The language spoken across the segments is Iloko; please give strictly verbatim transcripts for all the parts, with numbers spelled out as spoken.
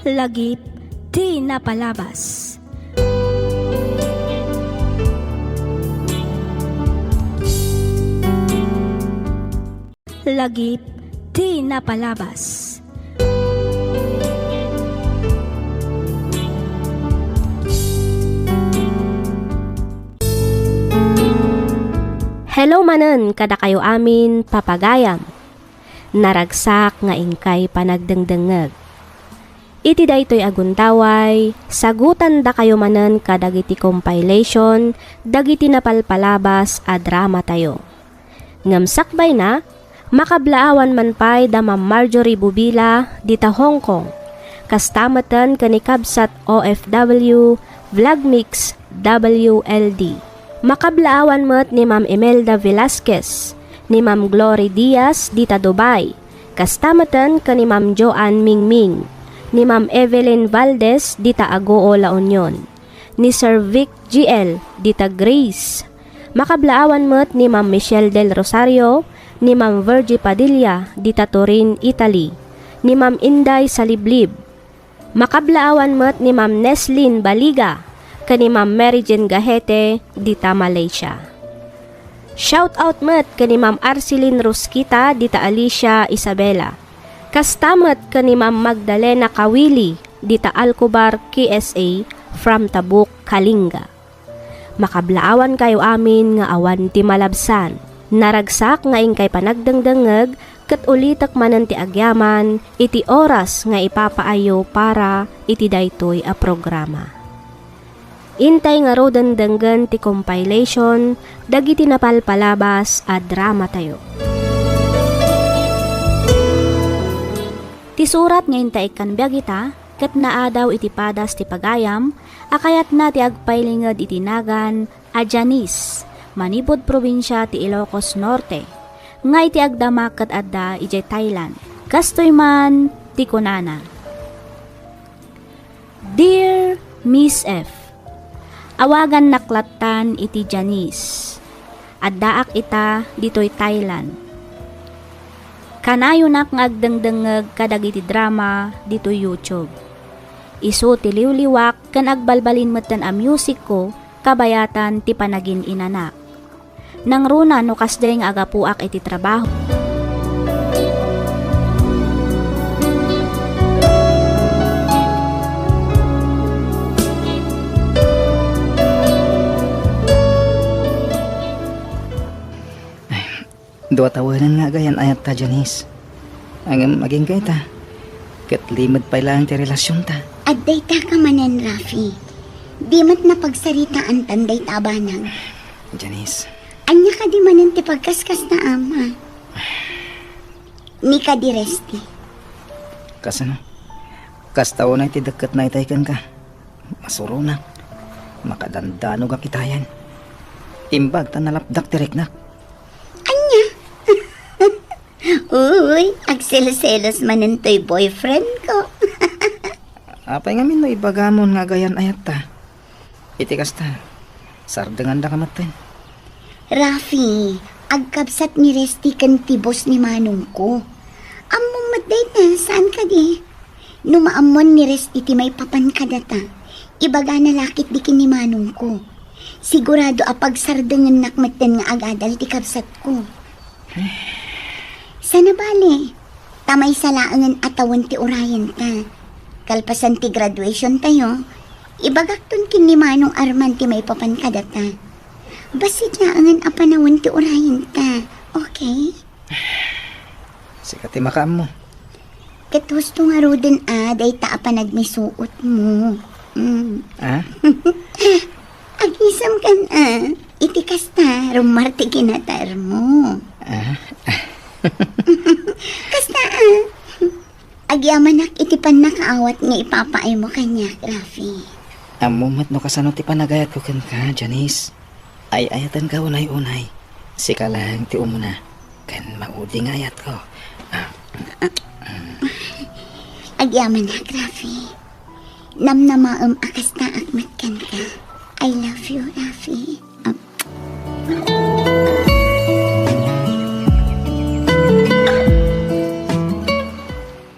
Lagip ti napalabas. Lagip ti napalabas. Hello manen kadakayo amin, papagayam. Naragsak nga inkay panagdengdengngeg. Iti daytoy a gundaway, sagutandakayo manen kadagiti compilation dagiti napalpalabas a dramatayo. Ngem sakbayna, makablaawan man pay da Ma'am Marjorie Bubila dita Hong Kong. Kasta metten ken ni kabsat O F W Vlogmix W L D. Makablaawan met ni Ma'am Imelda Velasquez, ni Ma'am Glory Diaz dita Dubai, kasta metten ken ni Ma'am Joan Mingming, ni Ma'am Evelyn Valdez dita Agoo, La Union, ni Sir Vic G L dita Greece. Makablaawan met ni Ma'am Michelle Del Rosario, ni Ma'am Virgie Padilla dita Turin, Italy, ni Ma'am Inday Saliblib. Makablaawan met ni Ma'am Neslin Baliga ken ni Ma'am Mary Jane Gahete dita Malaysia. Shout out met ken ni Ma'am Arceline Rusquita dita Alicia, Isabela. Kasta met ken ni Ma'am Magdalena Kawili dita Alcobar, K S A, from Tabuk, Kalinga. Makablaawankayo amin nga awan ti malabsan. Naragsak nga inkay panagdengdengngeg ket ulitek manen ti agyaman iti oras nga ipapaayyo para iti daytoy a programa. Intay ngaruden denggen ti compilation dagiti napalpalabas a dramatayo. Ti surat nga inta ikkan biag ita, ket naadaw iti padas ti pagayam a kayatna ti agpailinged iti nagan a Janice, manipud probinsia ti Ilocos Norte, nga iti agdama ket adda idiay Thailand. Kastoy man ti kunana, "Dear Miss F, awagannak lattan iti Janice. Addaak ita ditoy Thailand. Kanayonak nga agdengdengngeg kadagiti drama ditoy YouTube. Isu ti liwliwak ken agbalbalin metten a musicko kabayatan ti panagin-inanak. Nangruna no kasdiay nga agapuak iti trabaho." Dua tawenen nga agayan-ayatta, Janice. Ngem agingga ita, ket limed pay laeng ti relasionta. Adda ita ka manen, Rafi. Di met napagsaritaantan dayta a banag. Janice. Ania kadi manen ti pagkaskasnaam, ha? Ni kadi Resty. Kasano? Kasta unay ti dekketna itay kenka. Masuronak. Makadandanogak itayen. Imbag ta nalapdak ti riknak. Ania? Uy, agselos-selos manen toy boyfriend ko. Apay ngamin no ibagamon nga agayan-ayatta? Iti kasta, sardengandaka metten. Rafi, agkabsat ni Resty ken ti boss ni manongko. Ammom met dayta, saan kadi? No maammoan ni Resty ti maipapan kadata, ibagana la ketdi ken ni manongko. Sigurado a pagsardengennak metten nga agadal ti kabsatko. Sana bale, ta maysa laengen a tawen ti urayenta. Kalpasan ti graduation tayo, ibagakton ken ni Manong Arman ti maipapan kadata. Bassit laengen a panawen ti urayenta, okay? Sika ti makaammo. Ket husto ngaruden a dayta a panagmisuotmo. Mm. Ah? Agisamkan a, iti kasta, rummar ti kinatarmo. Ah? Kasta a, agyamanak iti pannakaawat nga ipapaaymo kaniak, Rafi. Ammo met no kasano ti panagayatko kenka, Janice. Ay-ayatenka unay-unay. Sika laeng ti umuna. Ken maudi nga ayatko. Ah. Agyamanak, Rafi. Namnamaem a kastaak met kenka. I love you, Rafi. Ah.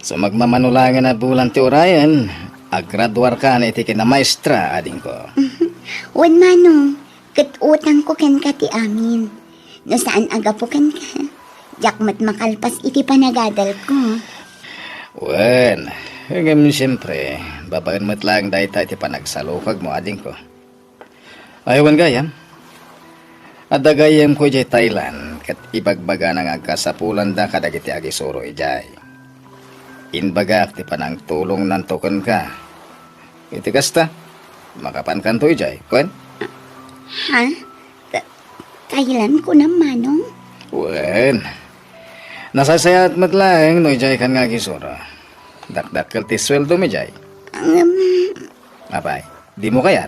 So, magmamano laengen a bulan ti urayen, agraduarkan iti kinamaestra, adingko. Wen, Manong, ket utangko kenka ti amin. No saan a gapu kenka, diak met makalpas iti panagadalko. Wen, ngem siempre, babaen met laeng dayta iti panagsalukagmo, adingko. Ay, wen gayam. Adda gayyemko idiay Thailand, ket ibagbagana nga agkasapulanda kadagiti agisuro idiay. Imbagak ti panangtulongnanto kenka. Iti kasta, makapankanto idiay, wen? Ha? Ka-, Thailand kunam, Manong? Wen. Nasaysayaat met laeng no idiay kan nga agisuro. Dakdakkel ti sueldom idiay. Ngem, Apay, dimo kayat?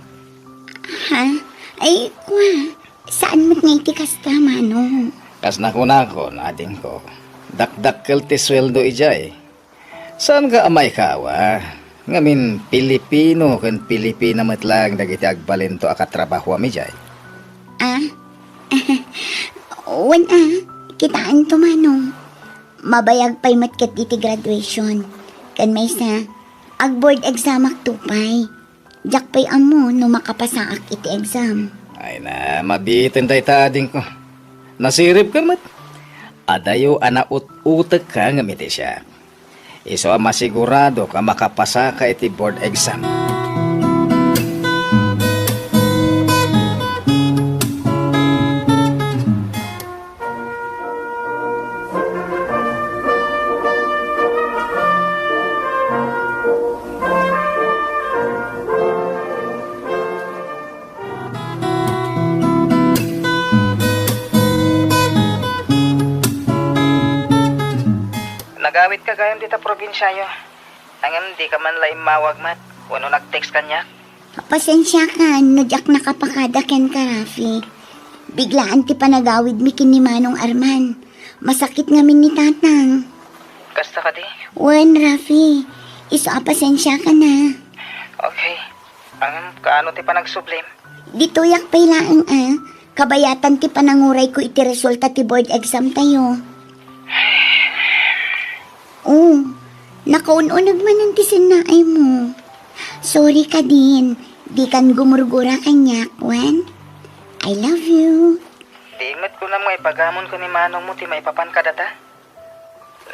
Ha? Ay, kua, saan met nga iti kasta, Manong? Kas nakunakon, adingko, dakdakkel ti sueldo idiay. Saanka a maikawa? Ngamin, Pilipino ken Pilipina met laeng dagiti agbalinto a katrabahoam idiay. Ah? Wen, ah, kitaanto, Manong. Mabayag pay met ket iti graduation. Ken maysa, ag-board examakto pay. Diak pay ammo no makapasaak iti exam. Ay na, mabiiten dayta, adingko. Nasiribka met. Adayo a naut-utekka ngem iti siak. Isu a masiguradok a makapasaka iti board exam. Nagawidka gayam dita probinsiayo. Ngem dika man la immawag met wenno nag-text kaniak? Pasensiakan no diak nakapakada kenka, Rafi. Biglaan ti panagawidmi ken ni Manong Arman. Masakit ngamin ni Tatang. Kasta kadi? Wen, Rafi. Isu a pasensiakan, a. Okay. Ngem kaano ti panagsublim? Ditoyak pay laeng, a. Kabayatan ti panangurayko iti resulta ti board exam tayo. Oh, nakaun-uneg manen ti sennaaymo. Sorry kadin, dikan gumurgura kaniak, wen? I love you. Di met kunam nga ibagamon ken ni manongmo ti maipapan kadata?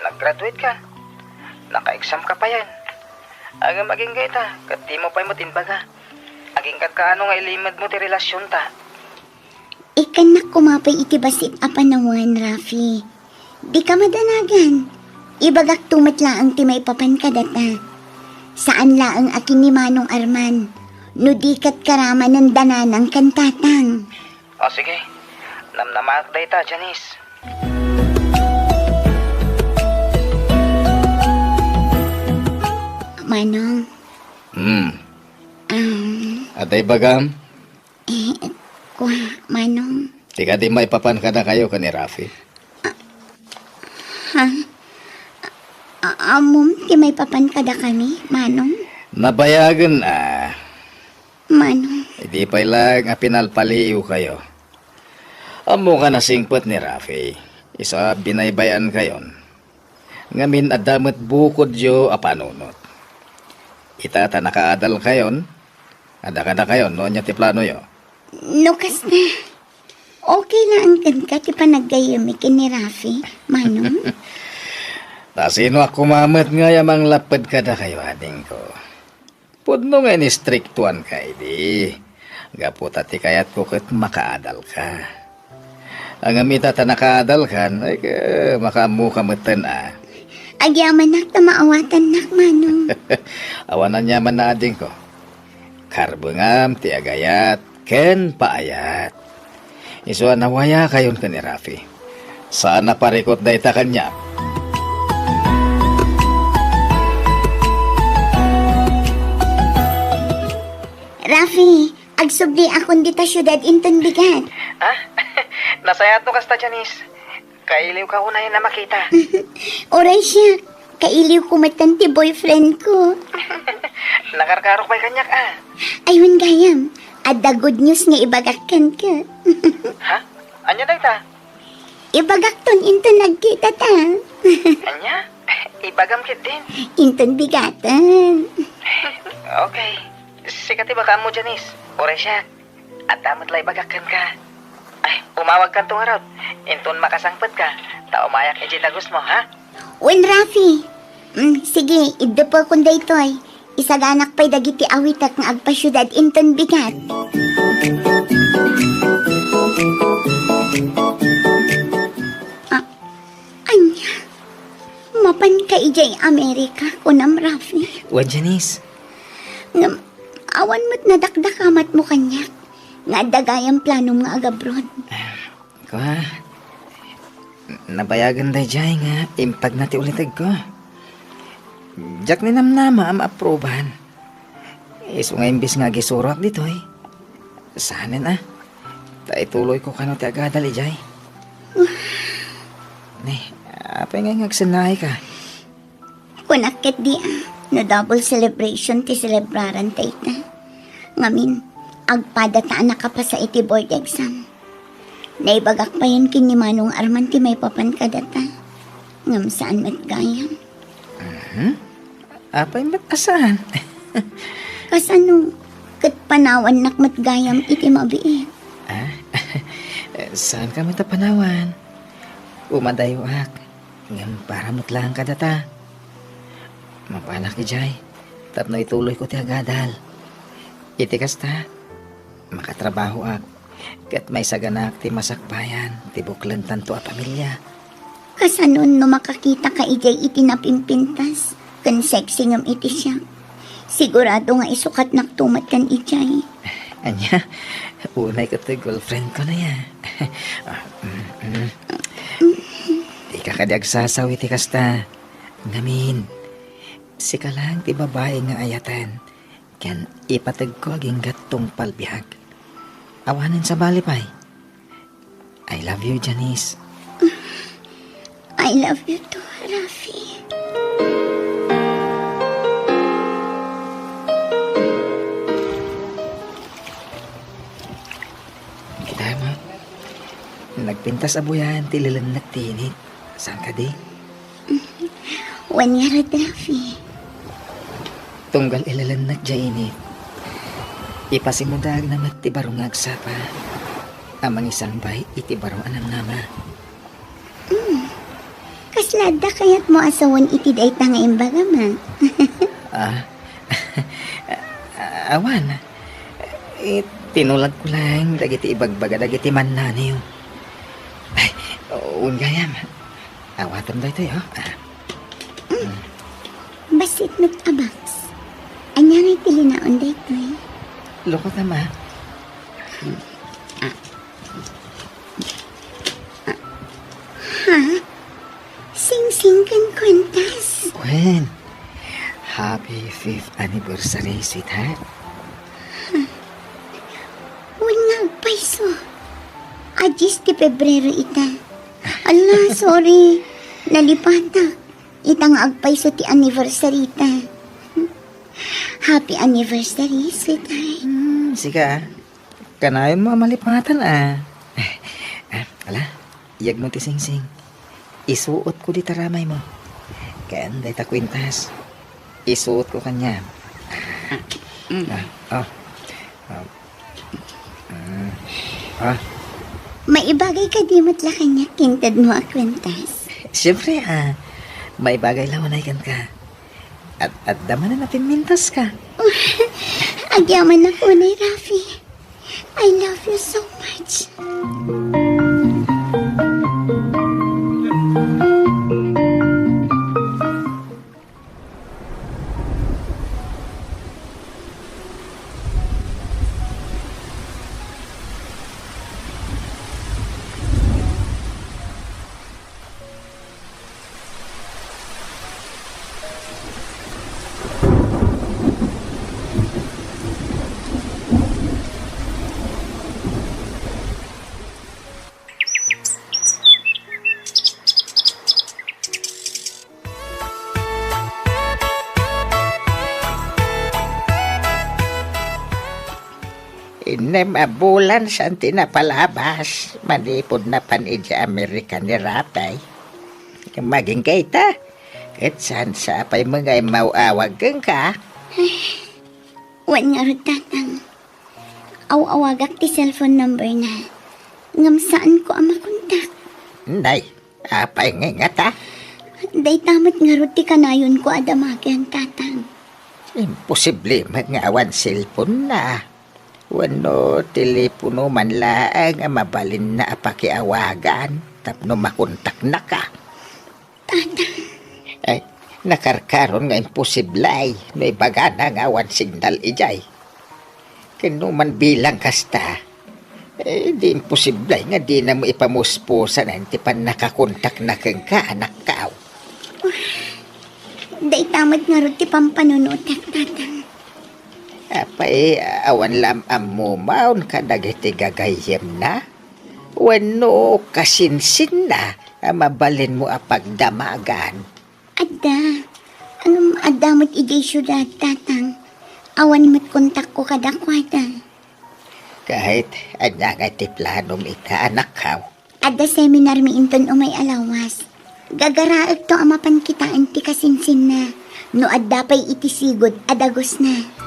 Nag-graduate ka. Naka-exam ka payen. Ngem agingga ita, ket dimo pay met imbaga. Agingga kaano nga ilimedmo ti relasionta? Ikkannak koma pay iti bassit a panawen, Rafi. Dika madanagan. Ibagakto met laeng ti maipapan kadata. Saan laeng a ken ni Manong Arman. No di ket karamanen dananang ken Tatang. O, sige. Namnamaak dayta, Janice. Manong. Hmm. Um. Ania ibagam? Eh, kua, Manong. Ti kadi maipapan kadakayo ken ni Rafi? Ha? A-, ammom ti maipapan kadakami, Manong? Nabayagen a. Manong. Idi pay laeng a pinalpaliiwkayo. Ammoka a nasingpet ni Rafi. Isu a binaybay-ankayon. Ngamin adda met bukodyo a panunot. Ita ta nakaadalkayon, adda kadakayon no ania ti planoyo. No kasta, okay laeng kenka ti panaggayyemmi ken ni Rafi, Manong? Ta sinoak koma met ngay a manglapped kadakayo, adingko. Pudno nga inistriktuanka idi, gapu ta ti kayatko ket makaadalka. Ngem ita ta nakaadalkan, ay, ka-, makaammoka metten a. Agyamanak ta maawatannak, Manong. Awan aniaman a, adingko. Karbengam ti agayat ken paayat. Isu a nawayakayon ken ni Rafi. Saan a parikut dayta kaniak. Rafi, agsubliakon dita siudad inton bigat. Ah? Nasayaat no kasta, Janice. Kailiwka unay a makita. Uray siak, kailiwko metten ti boyfriendko. Nakarkarok pay kaniak a. Ay, wen gayam, adda good news nga ibagak kenka. Ha? Ania dayta? Ibagakton inton nagkitata. Ania? Ibagam ketdin. Inton bigaten. Okay. Sika ti makaammo, Janice. Uray siak. Adda met la ibagak kenka. Ay, umawagkanto ngarud. Inton makasangpetka, ta umayak idiay dagusmo, ha? Wen, Rafi. Mm, sige, iddepekon daytoy. Isaganak pay dagiti awitek nga agpasiudad inton bigat. Ah, ania? Mapanka idiay Amerika, kunam, Rafi? Wen, Janice. Ngem, awan met nadakdakamatmo kaniak nga adda gayam planom nga agabroad. Kua, nabayagen daydiay nga impagna ti ulitegko. Diak ninamnama a maapruban. Isu nga imbes nga agisuroak ditoy, sanen a, ta ituloyko kano ti agadal idiay. Ne, apay ngay nga agsennaayka? Kunak ketdi a, no double celebration ti celebraran dayta. Ngamin, agpadata a nakapasa iti board exam. Naibagak payen ken ni Manong Arman ti maipapan kadata. Ngem saan met gayam. Mhm. Apay met a saan? Kasano, ket panawannak met gayam iti mabiit. Ah? Saanka met a panawan? Umadayoak. Ngem para met laeng kadata. Mapanak idiay tapno ituloyko ti agadal. Iti kasta, makatrabahoak ket maisaganak ti masakbayan ti buklentanto a pamilia. Kasanon no makakitaka idiay iti napimpintas ken sexy ngem iti siak? Sigurado nga isukatnakto met ken idiay. Ania? Unay ket toy girlfriendko aya. Ah, mm, mm. Dika kadi agsasaw iti kasta. Ngamin, sika laeng ti babai nga ayaten ken ipategko agingga tungpal biag. Awanen sabali pay. I love you, Janice. I love you too, Rafi. Kita mo? Nagpintas a buyan ti ililennek ti init. Saan kadi? Wen ngarud, Rafi. Tunggal ililennek diay init, ipasimudaagna met ti baro nga agsapa a mangisangbay iti baro a namnama. Mm. Kasla adda kayatmo a sawen iti dayta nga imbagam, a? Ah? Awan. Eh, tinulagko laeng dagiti ibagbaga dagiti mannaniw. Ay, wen gayam. Awatem daytoy, oh. Ah. Mm. Bassit met a box. Ania ngay ti linaon daytoy? Loko ta, ma. Ah. Ah. Ha? Singsing ken kuentas? Wen. Happy fifth anniversary, sweetheart. Wen nga agpayso. A dies ti Pebrero ita. Ala, sorry. Nalipatak. Ita nga agpayso ti anniversary ta. Happy anniversary, sweetheart. Hmm, sika, ah. Kanayonmo a malipatan, ah. Ah, ala, iyegmo ti singsing. Isuotko dita ramaymo. Ken dayta kuentas. Isuotko kaniam. Ah, mm. Ah, oh. Ah. Mm. Ah. Maibagay kadi met la kaniak ti intedmo a kuentas? Siempre, ah. Maibagay la unay kenka. At adda manen a pimmintaska. Agyamanak unay, Rafi. I love you so much. Innem a bulan saan ti napalabas manipud napan idiay Amerika ni Rafi. Ngem agingga ita, Ket saan sa pay met nga immaw-awag kenka? Wen ngarud, Tatang. Aw-awagak ti cellphone number na. Ngem saanko a makontak. Nay, apay nga ngata? Dayta met ngarud ti kanayonko a damagen, Tatang. Imposible met nga awan cellphone na. Wenno telepono man laeng a mabalinna a pakiawagan tapno makontaknaka. Tatang. Ay, nakarkaron nga imposible no ibagana nga awan signal idiay. Ken no man bilang kasta, eh, di imposible nga dinamo ipamuspusan ti pannakakontakna kenka, anakko. Dayta met ngarud ti pampanunotek, Tatang. Apay, awan la am-ammom kadagiti gagayyemna? Wenno kasinsinna a mabalinmo a pagdamagan? Adda. Ngem adda met idiay siudad, Tatang. Awan met kontakko kadakuada. Ket ania ngay ti planom ita, anakko? Adda seminarmi inton umay a lawas. Gagaraekto a mapan kitaen ti kasinsinna no adda pay iti sigud a dagusna.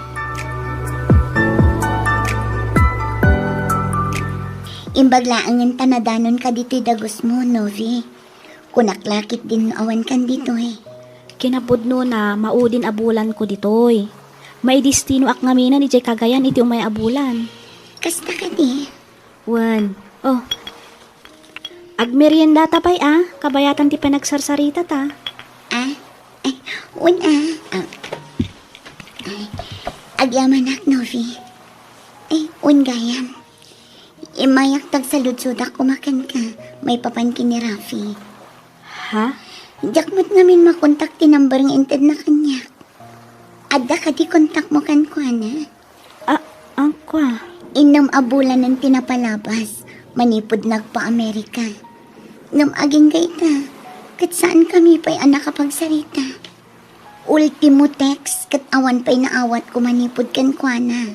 Imbag laengen ta nadanonka ditoy dagusmo, Novi. Kunak la ketdin no awankan ditoy. Kinapudnona, maudin a bulanko ditoy. Maidestinoak ngaminen idiay Cagayan iti umay a bulan. Kasta kadi? Wen. Oh. Agmeriendata pay a, kabayatan ti panagsarsaritata. Ah? Ay, wen a. Ah. Ay, agyamanak, Novi. Ay, wen gayam. Immayak ta agsaludsodak koma kenka, maipapan ken ni Rafi. Ha? Diak met ngamin makontak ti number nga intedna kaniak. Adda kadi kontakmo kenkuana? Ah, angkua. Innem a bulanen ti napalabas, manipud nagpa-Amerika. Ngem agingga ita, ket saankami pay a nakapagsarita. Ultimo text ket awan pay naawatko manipud kenkuana.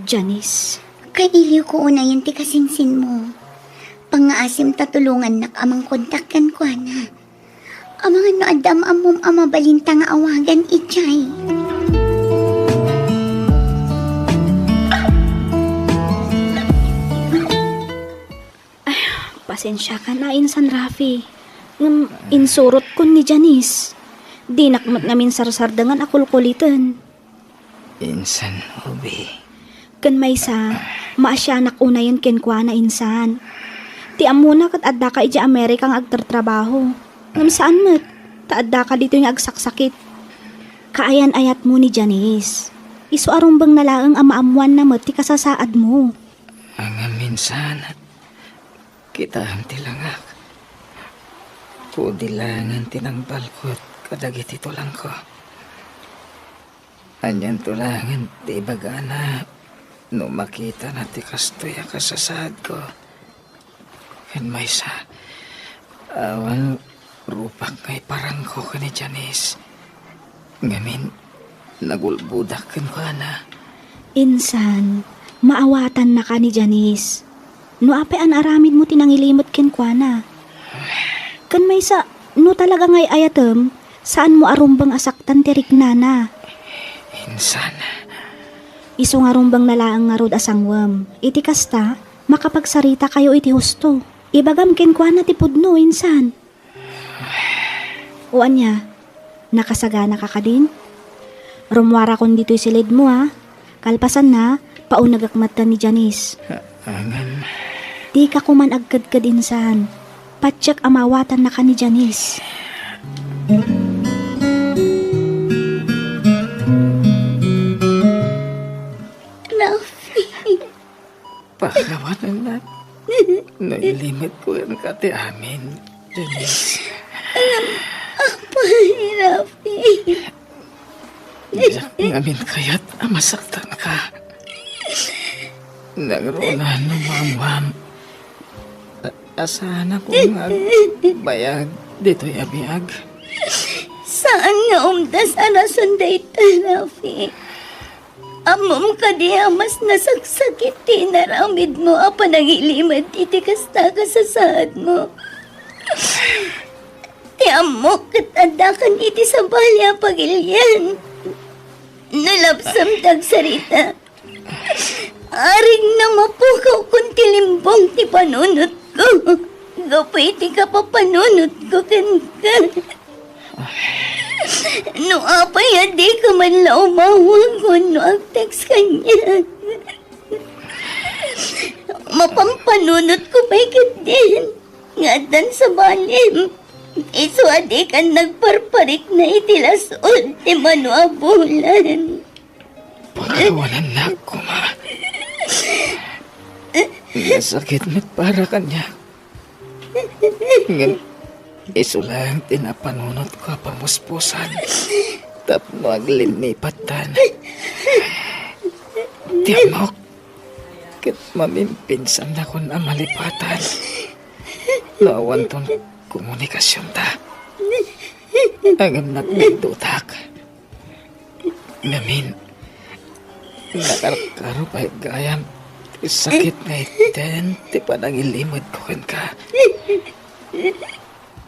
Janice. Kailiwko unayen ti kasinsinmo. Pangngaasim ta tulongannak a mangkontak kenkuana. Amangan no adda am-ammom a mabalinta nga awagan idiay. Ay, pasensiakan a insan, Rafi. Ngem insurotkon ni Janice. Dinak met ngamin sarsardengan a kulkuliten. Insan, Novi. Ken maysa, maasianak unayen kenkuana, insan. Ti ammona ket addaka idiay Amerika nga agtartrabaho. Ngem saan met, ta addaka ditoy nga agsaksakit. Kaayan-ayatmo ni Janice. Isu a rumbengna laeng a maammoanna met ti kasasaadmo. Ngem insan, kitaem ti langak. Pudi laengen ti nangbalkot kadagiti tulangko. Anianto laengen ti ibagana no makitana ti kastoy a kasasaadko? Ken maysa, awan rupak nga iparangko ken ni Janice. Ngamin, nagulbodak kenkuana. Insan, maawatannaka ni Janice. No apay a naaramidmo ti nangilimed kenkuana. Ken maysa, no talaga nga ay-ayatem, saanmo a rumbeng a saktan ti riknana. Insan. Isu nga rumbengna laeng ngarud a sangwem. Iti kasta, makapagsaritakayo iti husto. Ibagam kenkuana ti pudno, insan. O ania, nakasaganaka kadin? Rummuarakon ditoy silidmo, a. Kalpasanna, paunegek metten ni Janice. A-, amen. Dika koman agkedked insan. Patiek a maawatannaka ni Janice. Rafi. Pakawanennak. Nailimed kenka ti amin, Janice. Apay, Rafi. Diak ngamin kayat a masaktanka. Nangruna no maammuam a, a saanakon nga agbayag ditoy a biag. Saan nga umdas a rason dayta, Rafi. Ammom kadi a mas nasaksakit ti inaramidmo a panangilimed iti kasta a kasasaadmo? Ti ammok ket addakan iti sabali a pagilian. No lapsam ti agsarita, aring namapukaw kun ti limbong ti panunotko gapu iti kapapanunotko kenka. No apay a dika man la umawag wenno ag-text kaniak, mapampanunotko pay ketdin nga addan sabalim. Isu a dikan nagparparikna iti las-ud ti mano a bulan. Pakawanannak koma. Nasakit met para kaniak. Ngem isu laeng ti napanunotko a pamuspusan tapno aglinnipattan. Ti ammok, ket mamimpinsannakon a malipatan no awanton komunikasionta. Ngem nagdududak. Ngamin, nakarkaro pay gayam ti sakit nga iten ti panangilimedko kenka.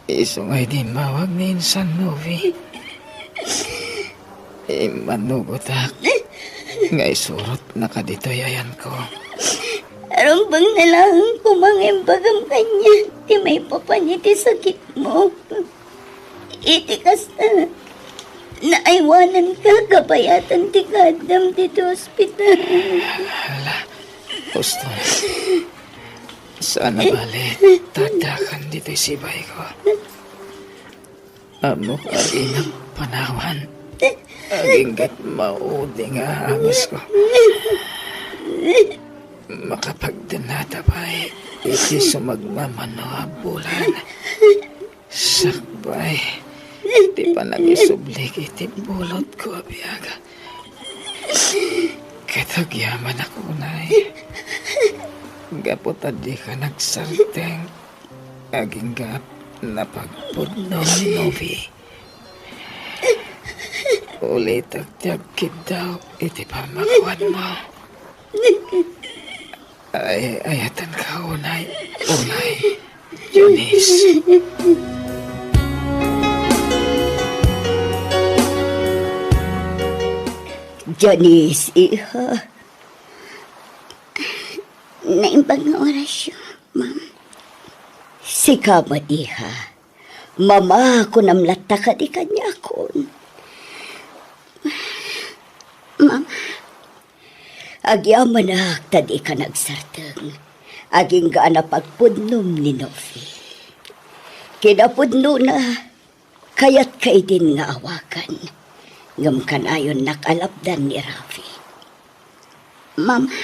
Isu nga idi immawag ni Insan Novi, immanugotak nga isurotnaka ditoy ayanko. Rumbeng na laeng koma nga imbagam kaniak ti maipapan iti sakitmo. Iti kasta, naaywananka kabayatan ti kaaddam ditoy ospital. Hala, husto. Saan a bale, tadakan ditoy sibayko. Ammok a dinak panawan. Agingga't maudi nga aamisko. Makapagdennata pay iti sumagmamano a bulan. Sakbay ti panangisublik iti bulotko a biag. Ket agyamanak unay gapu ta dika nagsarteng agingga napagpudno ni Novi. Ulitek ti agkiddaw iti pamakawanmo. Ay, ayatenka unay, unay, Janice. Janice, iha. Naimbag nga orasyo, ma'am. Sika met, iha. Mama, kunam latta kadi kaniakon. Mama. Agyamanak ta dika nagsarteng agingga a napagpudnom ni Novi. Kinapudnona, kayatka idin nga awagan, ngem kanayonnak a lapdan ni Rafi. Mama,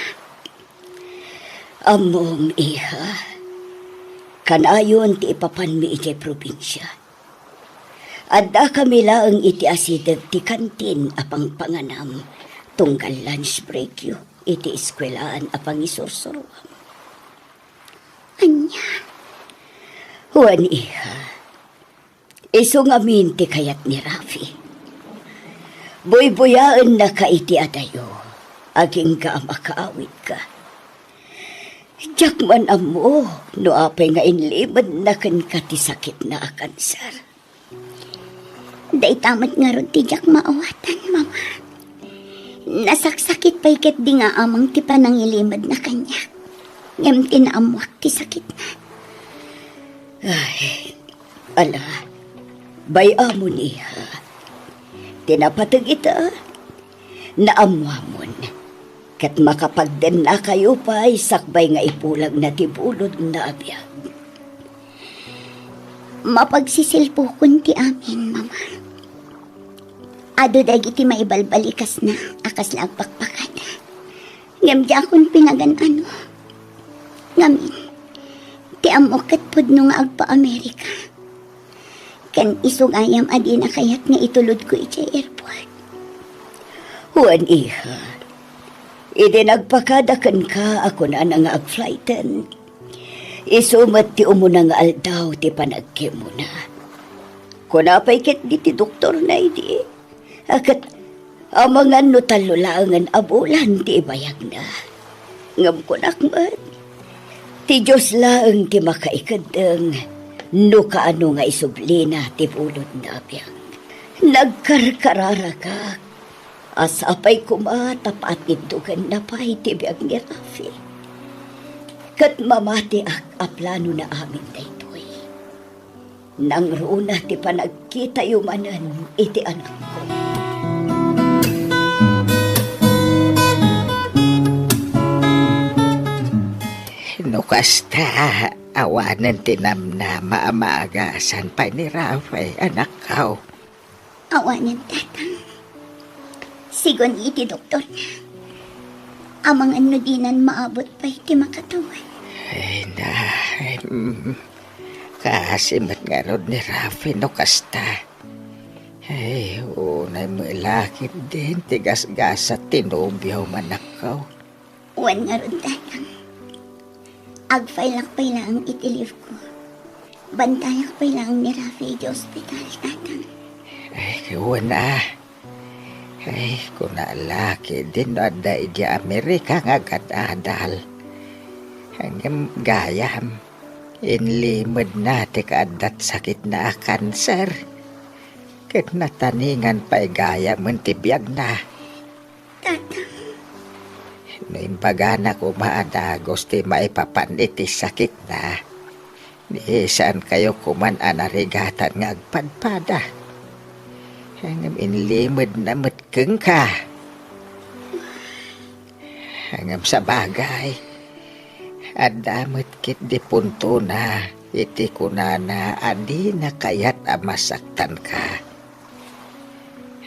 ammom, iha, kanayon ti ipapanmi idiay probinsia. Addakami laeng iti asideg ti kantin a pangpanganam tunggal lunch breakyo iti eskuelaan a pangisursuroam. Ania? Wen, iha, isu ngamin ti kayat ni Rafi. Buybuyaennaka iti adayo, agingga a makaawidka. Diak man ammo no apay nga inlimedna kenka ti sakitna a kanser. Dayta met ngarud ti diak maawatan, Mama. Nasaksakit pay ketdi nga amang ti panangilimedna kaniak. Ngem ti naammoak ti sakitna. Ay, ala, bay-amon, iha. Ti napateg ita, naammoamon. Ket makapagdennakayo pay sakbay nga ipulagna ti bulodna a biag. Mapagsisilpukon ti amin, Mama. Adu dagiti maibalbalikasna a kasla agpakpakada. Ngem diakon pinagan-ano. Ngamin, ti ammok ket pudno nga agpa-Amerika. Ken isu gayam a dina kayat nga itulodko idiay airport. Wen, iha, idi nagpakada kenka a kunana nga agflighten, isu met ti umuna nga aldaw ti panagkemona. Kuna pay ketdi ti doktorna idi, a ket amangan no tallo laengen a bulan ti ibayagna. Ngem kunak met, ti Dios laeng ti makaikeddeng No kaano nga isublina ti bulodna a biag, nagkarkararagak a sapay koma ta patindugenna pay ti biag ni Rafi. Ket mamatiak a planona amin daytoy. Nangruna ti panagkitayo manen iti anakko. No kasta, awanen ti namnama a maagasan pay ni Rafi, anakko. Awanen, Tatang. Sigun iti doktorna. Amangan no dinan maabut pay ti makatawen. Ay, na, mm, kaasi met ngarud ni Rafi no kasta. Ay, unay met la ketdin ti gasgasat ti nobiom, anakko. Wen ngarud, Tatang. Agfailak pay laeng iti leave ko. Bantayak pay laeng ni Rafi iti ospital, Tatang. Ay, wen a. Ay, kuna la ketdin no adda idiay Amerika nga agad-adal. Ngem gayam, inlimedna ti kaaddat sakitna a kanser. Ket nataningan pay gayamen ti biagna. Tatang. No imbagana koma a dagus ti maipapan iti sakitna, ni saankayo koman a narigatan nga agpadpada. Ngem inlimedna met kenka. Ngem sabagay, adda met ketdi puntona iti kunana a dina kayat a masaktanka.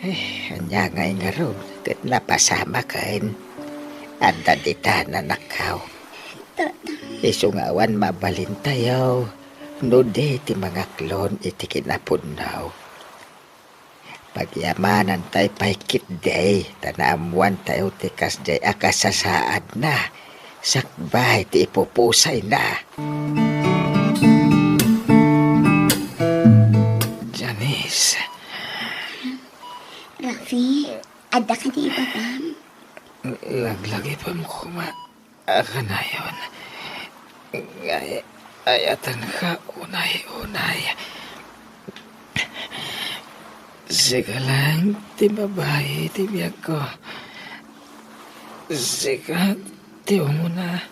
Eh, ania ngay ngarud ket napasamaken? Adda ditan, anakko. Tata. Isu nga awan mabalintayo no di ti mangaklon iti kinapunno. Pagyamanantay pay ketdi ta naammoantayo ti kasdiay a kasasaadna sakbay ti ipupusayna. Janice. Rafi, adda kadi ibagam? Laglagipem koma a kanayon nga ay-, ayatenka unay-unay. Sika laeng ti babai ti biagko. Sika ti umuna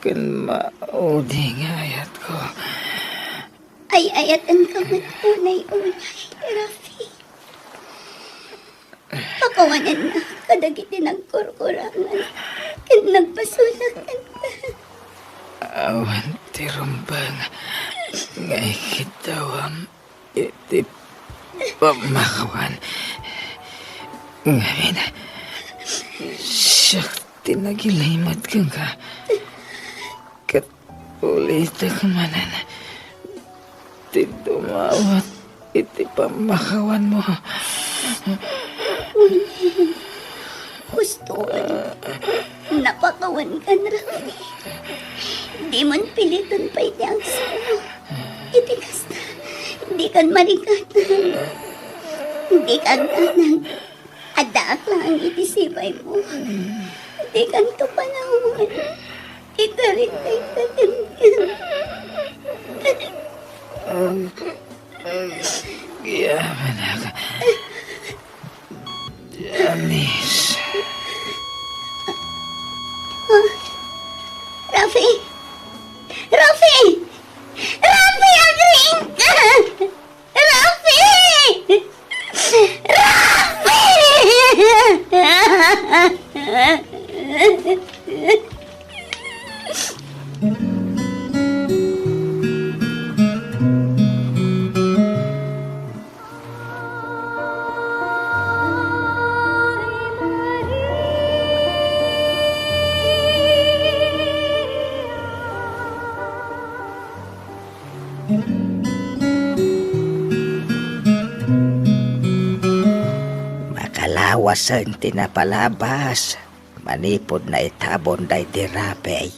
ken maudi nga ayatko. Ay-ayatenka met unay-unay, Rafi. Pakawanennak kadagiti nagkurkurangan ken nagpasulak kenka. Awan ti rumbeng nga ikiddawam iti pammakawan. Ngamin, siak ti nagilimed kenka. Ket ulitek manen ti dumawat iti pammakawanmo. Husto, napakawankan, Rafi. Dimon piliten pay ti agsimo. Iti kasta, dikan marigatan. Dikan agdanag. Addaak laeng iti sibaymo. Dikanto panawen. Ikarit dayta kenka. Agyamanak. Janice. Ah, Rafi! Rafi! Rafi, agriingka! Rafi! Rafi! Makalawasen ti napalabas manipud naitabon daydi Rafi.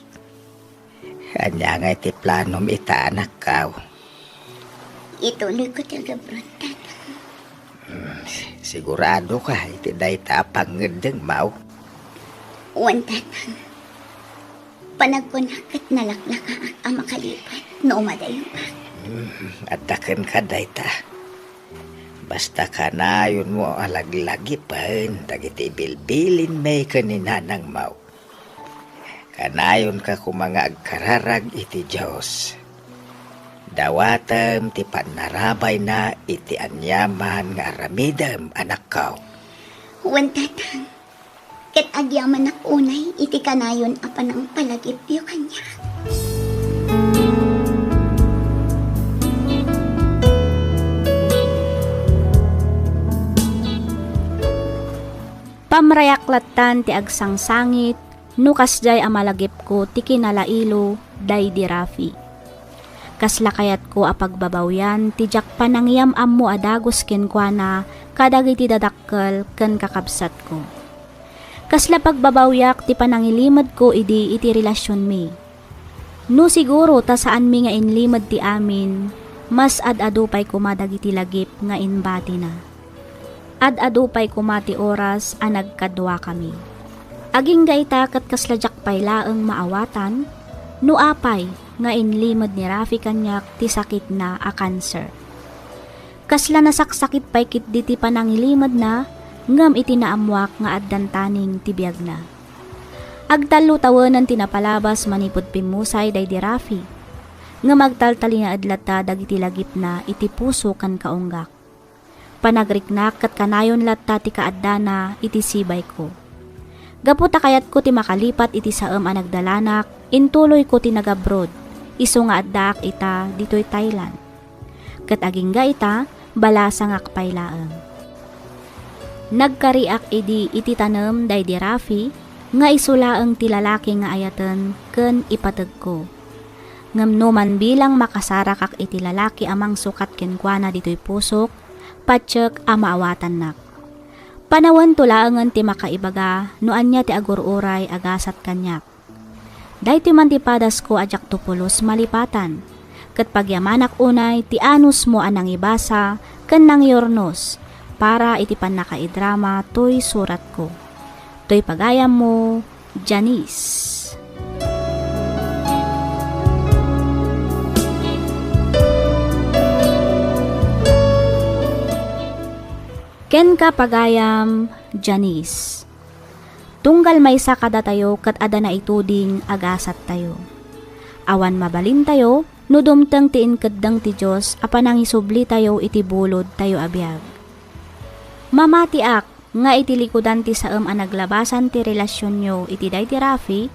Ania ngay ti planom ita, anakko? Ituloyko ti agabron, Tatang. Hmm, siguradoka iti dayta a pangngeddengmo? Wen, Tatang. Panagkunak ket nalaklakaak a makalipat no umadayonka. Adda kenka dayta. Basta kanayonmo a laglagipen dagiti bilbilinmi ken ni nanangmo. Kanayonka koma nga agkararag iti Dios. Dawatem ti pannarabayna iti aniaman nga aramidem, anakko. Wen, Tatang. Ket agyamanak unay iti kanayon a panangpalagipyo kaniak. Pamrayak lattan ti agsangsangit no kasdiay a malagipko ti kinalailo daydi Rafi. Kasla kayatko a pagbabawian ti diak panangiyam-ammo a dagus kenkuana kadagiti dadakkel ken kakabsatko. Kasla pagbabawiak ti panangilimedko idi iti relasionmi. No siguro ta saanmi nga inlimed ti amin, mas ad-adu pay koma dagiti lagip nga imbatina. Ad-adu pay koma ti oras a nagkaduakami. Agingga ita ket kasla diak pay laeng maawatan, no apay nga inlimed ni Rafi kaniak ti sakitna a kanser. Kasla nasaksakit pay ketdi ti panangilimedna, ngem iti naammoak nga addan taning ti biagna. Agtallo tawenen ti napalabas manipud pimmusay daydi Rafi. Ngem agtaltalinaed latta dagiti lagipna iti puso ken kaunggak. Panagriknak ket kanayon latta ti kaaddana iti sibayko. Gapu ta kayatko ti makalipat iti saem a nagdalanak, intuloyko ti nagabroad, isu nga addaak ita ditoy Thailand. Ket agingga ita, balasangak pay laeng. Nagkariak idi iti tanem daydi Rafi nga isu laeng ti lalaki nga ayaten ken ipategko. Ngem no manbilang makasarakak iti lalaki a mangsukat kenkuana ditoy pusok, patiek a maawatannak. Panawento laengen ti makaibaga no ania ti agur-uray a gasat kaniak. Daytoy man ti padasko a diakto pulos malipatan, ket pagyamanak unay ti anusmo a nangibasa ken nangiurnos para iti pannakaidrama toy suratko. Toy pagayammo, Janice. Kenka pagayam, Janice. Tunggal maysa kadatayo ket adda naituding a gasattayo. Awan mabalintayo no dumteng ti inkeddeng ti Dios a panangisublitayo iti bulodtayo a biag. Mamatiak nga iti likudan ti saem a naglabasan ti relasionyo iti daydi Rafi,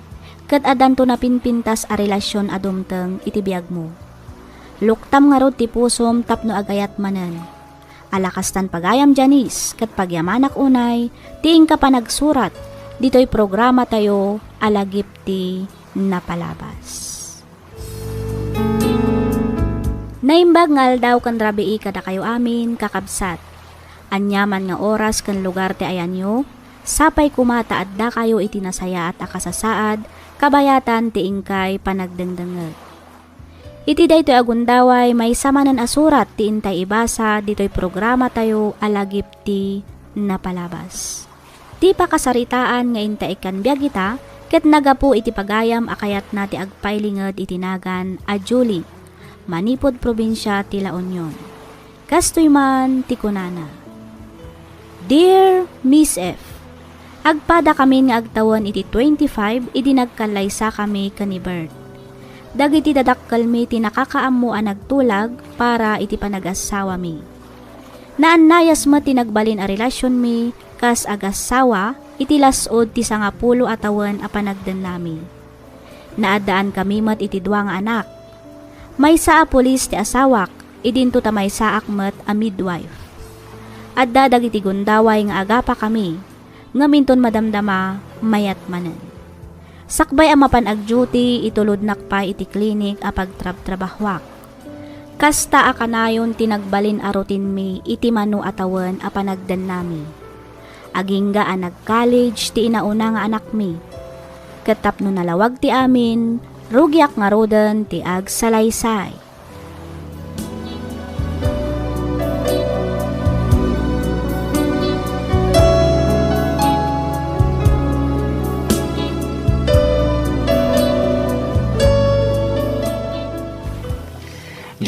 ket addanto napinpintas a relasion a dumteng iti biagmo. Luktam ngarud ti pusom tapno agayat manen. Ala kastan pagayam Janice, ket pagyamanak unay ti inka panagsurat ditoy programatayo a Lagip ti Napalabas. Naimbag nga aldaw ken rabii kadakayo amin, kakabsat. Aniaman nga oras ken lugar ti ayanyo, sapay koma ta addakayo iti nasayaat a kasasaad, kabayatan ti inkay panagdengdengngeg. Iti daytoy a gundaway, maysa manen a surat ti intay ibasa ditoy programatayo a Lagip ti Napalabas. Ti pakasaritaan nga intay ikkan biag ita ket naggapu iti pagayam a kayatna ti agpailinged iti nagan a Julie, manipud probinsia ti La Union. Kastoy man ti kunana, Dear Miss F, agpadakamin nga agtawen iti twenty-five idi nagkallaysakami ken ni Bert. Dagiti dadakkelmi ti nakakaammo a nagtulag para iti panagassawami. Naannayas met ti nagbalin a relasionmi kas agassawa iti las-ud ti sangapulo a tawen a panagdennami. Naaddaankami met iti dua nga anak. Maysa a pulis ti asawak, idinto ta maysaak met a midwife. Adda dagiti gundaway nga agapakami, ngem inton madamdama, mayat manen. Sakbay a mapan agduty, itulodnak pay iti klinik a pagtrabtrabahuak. Kasta a kanayon ti nagbalin a routine-mi iti mano a tawen a panagdennami. Agingga a nag-college ti inauna nga anakmi. Ket tapno nalawag ti amin, rugiak ngaruden ti agsalaysay.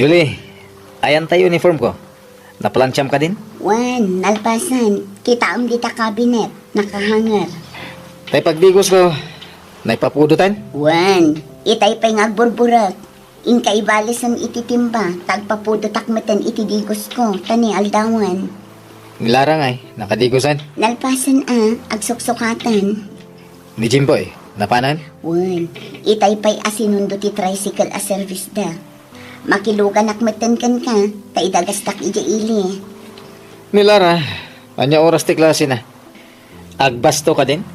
Julie, ayan tay uniform ko. Naplantiam kadin? Wen, nalpasen. Kitaem dita cabinet. Nakahanger. Tay pagdigos ko, naipapudotan? Wen, itay pay nga agburburek. Inka ibalisen iti timba, ta agpapudotak meten iti digos ko, ta ni aldawen. Ni Lara ngay, nakadigosan? Nalpasen a, agsuksukatan. Ni Jimboy, napanan? Wen, itay pay a sinundo ti tricycle a service da. Makiluganak meten kenka, ta idagastak idiay ili. Ni Lara, ania oras ti klase na? Agbasto kadin?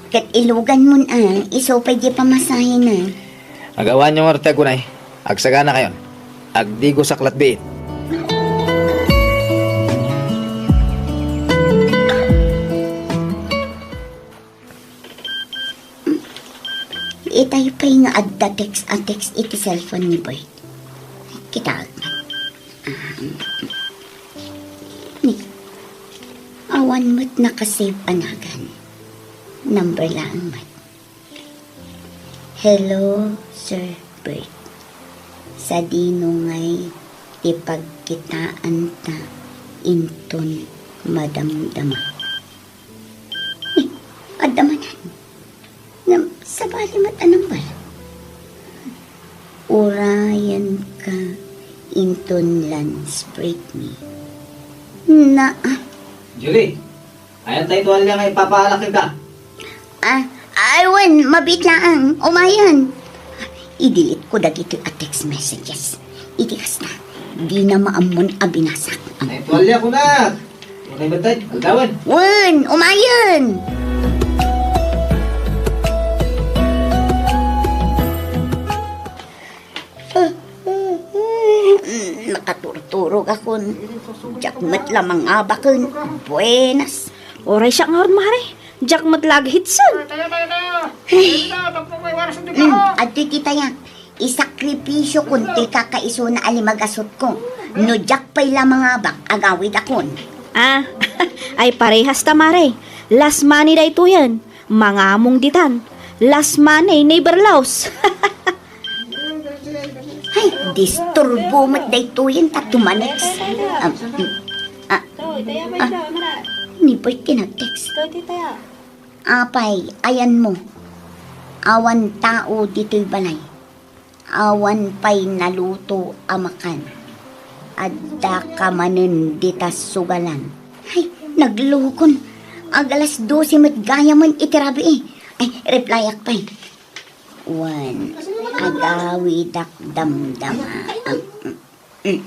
Ket ilugan mon a, isu pay di pamasahena. Agawanyo ngarud ti agunay. Agsaganakayon. Agdigosak latbiit. Itay pay nga adda text a text iti cellphone ni Bert. Kitaek. Ah, ni, awan met nakasave a nagan. Number laeng met. Hello, Sir Bert. Sadino ngay ti pagkitaanta inton madamdama? Eh, adda manen. Ngem, sabali met a number. Urayenka inton lunch break mi. Na, ah. Julie, ayan tay tuwalya nga ipapaalak ka? Ah, ay, wen, mabiit laeng. Umayen. I-delete ko dagitoy a text messages. Iti kasta, dina maammon a binasak. Ay, tuwalya ko na. Okay ba, tay? Aldawan. Wen, umayen. Mm, nakaturturog akon. Diak met la mangabaken. Buenas. Uray siak ngarud, mare. Diak met la aghitsen. Tayo, tayo, tayo. Tayo, tayo, pagpapaiwaras ng Mm, diba? Adtoy ti tayak. Isakripisyo kon toy kakaisuna a limagasutko. No diak pay la mangabak, agawidakon. Ah, ay parehas ta, mare. Last money daytoyen. Mangamong ditan. Last money, never lost. Ay, disturbo met daytoyen ta tumanex. Ah, mm, ah, ah, ni Bert ti nag-text. Apay, ayanmo. Awan tao ditoy balay. Awan pay naluto a makan. Adda ka manen dita sugalan. Ay, naglukon. Ag alas dose met gayamen iti rabii. Ay, replyak pay. Wen, agawidak damdama. Mm.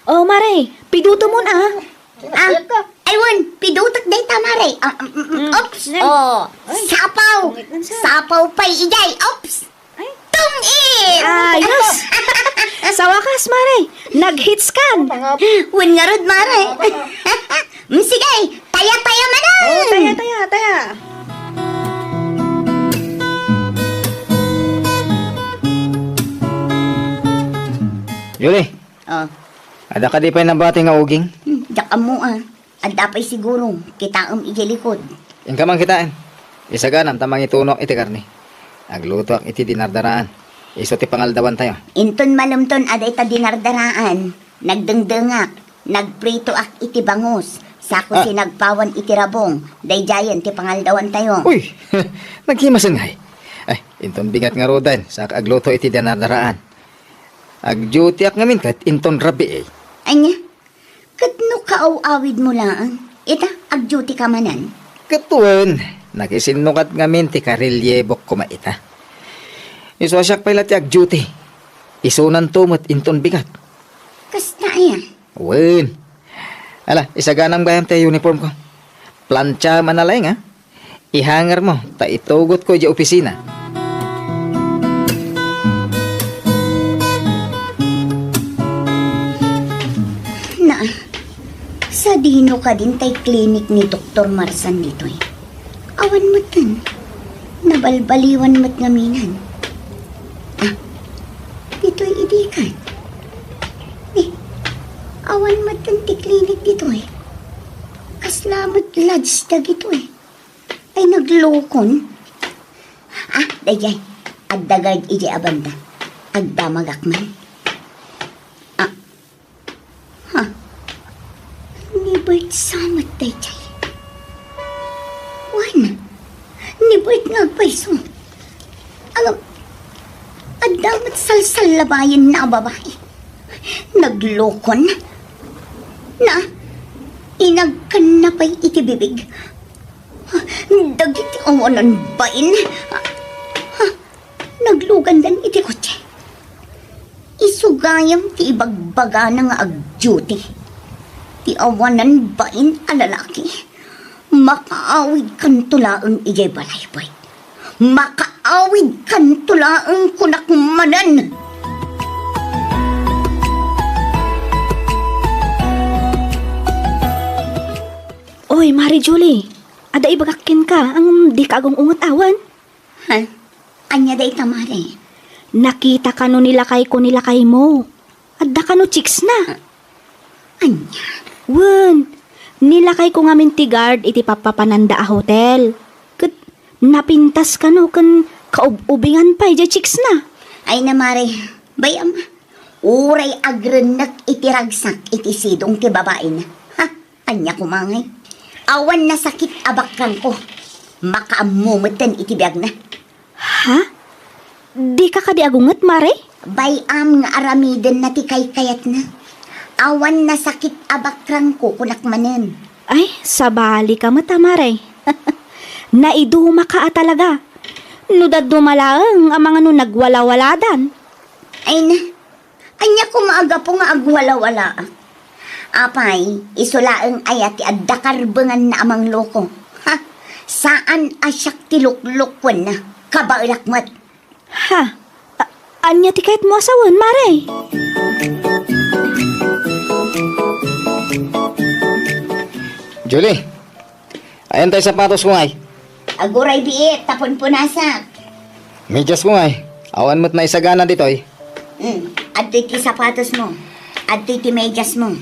Oh, mare, piduto mon a. Ah, ay, wen, pidutek dayta, mare. Ah, mm, mm, mm. Mm, oops. Nay. Oh, ay. Sapaw. Pangit man sa. Sapaw pay idiay. Oops. Ay. Tungit. Ayos. Sa wakas, mare, naghitskan. Wen ngarud, mare. Mm, sige, taya-taya manen. Oh, taya, taya, taya. Julie. Oh. Adda kadi pay nabati nga uging? Hmm, diak ammo a. Adda pay siguro, kitaem idiay likod. Inka man kitaen. Isaganam ta mangitunoak iti karne. Aglutoak iti dinardaraan. Isu ti pangaldawantayo. Inton malemton a dayta dinardaraan, nagdengdengak, nagpritoak iti bangus, sako Ah. sinagpawan iti rabong, daydiayen ti pangaldawantayo. Uy! Naghimasen ngay. Ay, inton bigat ngaruden, saka agluto iti dinardaraan. Agdutiak ngamin ket inton rabii. Ania? Ket no kaaw-awidmo laeng, ita, agdutika manen? Ket wen, nakisinnukat ngamin ti karelyebok koma ita. Isu a siak pay la ti agduti. Isunanto met inton bigat. Kasta aya? Wen. Ala, isaganam gayam ti uniform ko. Plantiam a nalaing, a. Ihangermo, ta itugotko idiay opisina. Na, sadino kadin tay klinik ni Doktor Marsan ditoy? Awan meten. Nabalbaliwan met ngaminan. Ah, ditoy idi kan. Eh, awan meten ti klinik ditoy. Kasla met lodge dagitoy. Ay, naglukon. Ah, daydiay. Adda guard idiay a banda. Agdamagak man. Ah, ha? Ni Bert sa met daydiay. Wen, ni Bert nga agpayso. Agam, adda met salsallabayenna a babai. Naglokon. Na, inagkanna pay iti bibig. Dagiti awanan bain. Ha? Naglugandan iti kotse. Isu gayam ti ibagbagana nga agduty. Ti awanan bain a lalaki, makaawidkanto laeng idiay balay, Bert. Makaawidkanto laeng, kunak manen. Oy, Mare Julie, adda ibagak kenka, ngem dika agung-unget awan? Ha? Ania dayta, Mare? Nakitaka no ni lakayko ni lakaymo. Adda kano chicksna. Ah, ania? Wen, ni lakayko ngamin ti guard iti pappapananda a hotel. Ket napintas kano ken kaub-ubingan pay diay chicksna. Ay na, Mare, bay-am, uray agrennek iti ragsak iti sidong ti babaina. Ha? Ania koma ngay? Awan nasakit a bakrangko. Makaammo metten iti biagna. Ha? Dika kadi agunget, Mare? Bay-am nga aramidenna ti kaykayatna. Awan nasakit a bakrangko, kunak manen. Ay, sabalika met a, Mare. Naidumaka a talaga. No dadduma laeng, amangan no nagwalawaladan. Ay na, ania koma a gapu nga agwalawalaak? Apay, isu laeng aya ti adda karbenganna a mangloko? Ha? Saan a siak ti luklukwenna. Kabaelak met. Ha? A-, ania ti kayatmo a sawen, Mare? Julie, ayan tay sapatosko ngay? Aguray biit, ta punpunasak. Mediasko ngay? Awan met naisagana ditoy. Hmm, adtoy ti sapatosmo. Adtoy ti mediasmo.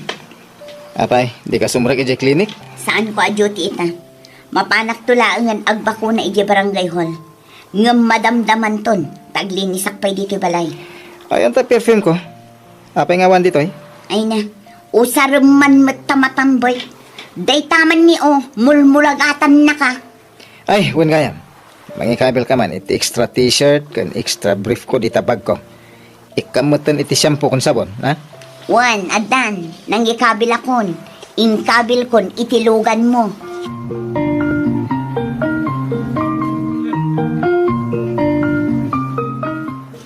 Apay, dika sumrek idiay klinik? Saanko a duty ita. Mapanakto laengen agbakuna idiay barangay hall. Ngem madamdamanton, ta aglinisak pay ditoy balay. Ayan ta perfume ko. Apay nga awan ditoy? Ay na, usarem man met ta matamboy. Dayta man ni o, mulmulagatannaka. Ay, wen gayam. Mangikabilka man iti extra t-shirt ken extra brief ko dita bag ko. Ikkam metten iti shampoo ken sabon, ha? Wen, addan, nangikabilakon. Inkabilkon iti luganmo.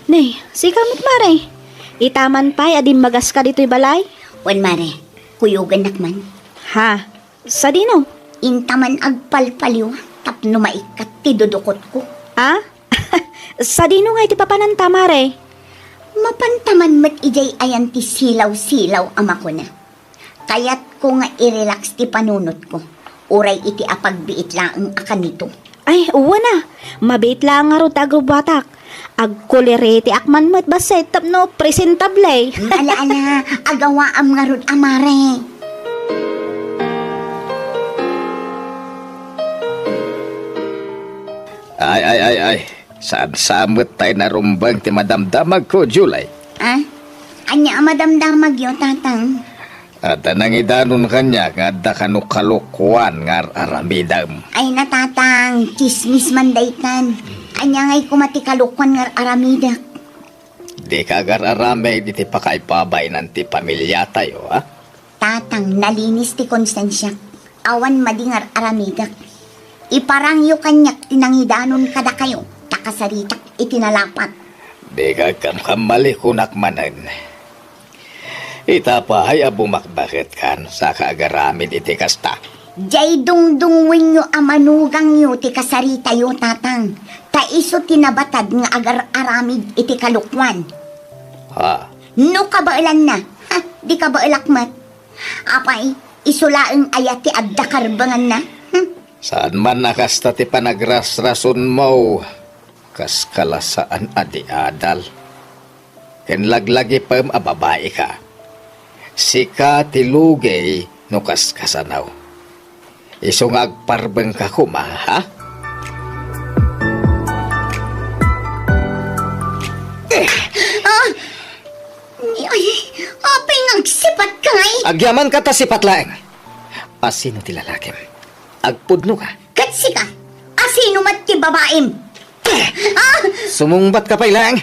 Nay, sika met, Mare. Ita man pay a dimmagaska ditoy balay? Wen, Mare. Kuyogennak man. Ha? Sadino? Inta man agpalpaliw tapno maikkat ti dudukotko. Ah? Sadino nga iti papananta, Mare? Mapanta man met idiay ayan ti silaw-silaw a makuna. Kayatko nga i-relax ti panunotko, uray iti apagbiit laeng a kanito. Ay, uwan a. Mabiit laeng ngarud ta agrubbuatak. Agkuleretiak man met bassit tapno presentable. Ala, ala, agawaam ngarud a, Mare. Ay, ay, ay, ay. Saan sa met tay narumbeng ti madamdamagko, Julie? Ah? Ania a madamdamagyo, Tatang? Adda nangidanon kaniak nga adda kano kalokuan nga ar-aramidem. Ay na, Tatang, tsismis man daytan. Ania ngay koma ti kalokuan nga ar-aramidek? Dika agar-aramid iti pakaipabaenan ti pamiliatayo, a? Tatang, nalinis ti konsensiak. Awan madi nga ar-aramidek. Iparangyo kaniak ti nangidanon kadakayo, ta kasaritak iti nalapat. Dika agkamkamali, kunak manen. Ita pay a bumakbaketkan, saka agaramid iti kasta. Diay dungdungngoenyo a manugangyo ti kasaritayo, Tatang, ta isu ti nabatad nga agar-aramid iti kalokuan. Ha? No kabaelanna, ha, di kabaelak met. Apay, isu laeng aya ti adda karbenganna? Hmm? Saan man a kasta ti panagrasrasonmo, kas kalasaan a di adal. Ken laglagipem a babaika. Sika ti lugey no kas kasano. Isu nga agparbengka koma, ha? At kangay? Agyamanka ta sipat laeng. Asino ti lalakim? Agpudno ka? Ket sika, asino met ti babaim? Ah! Sumungbat ka pay laeng.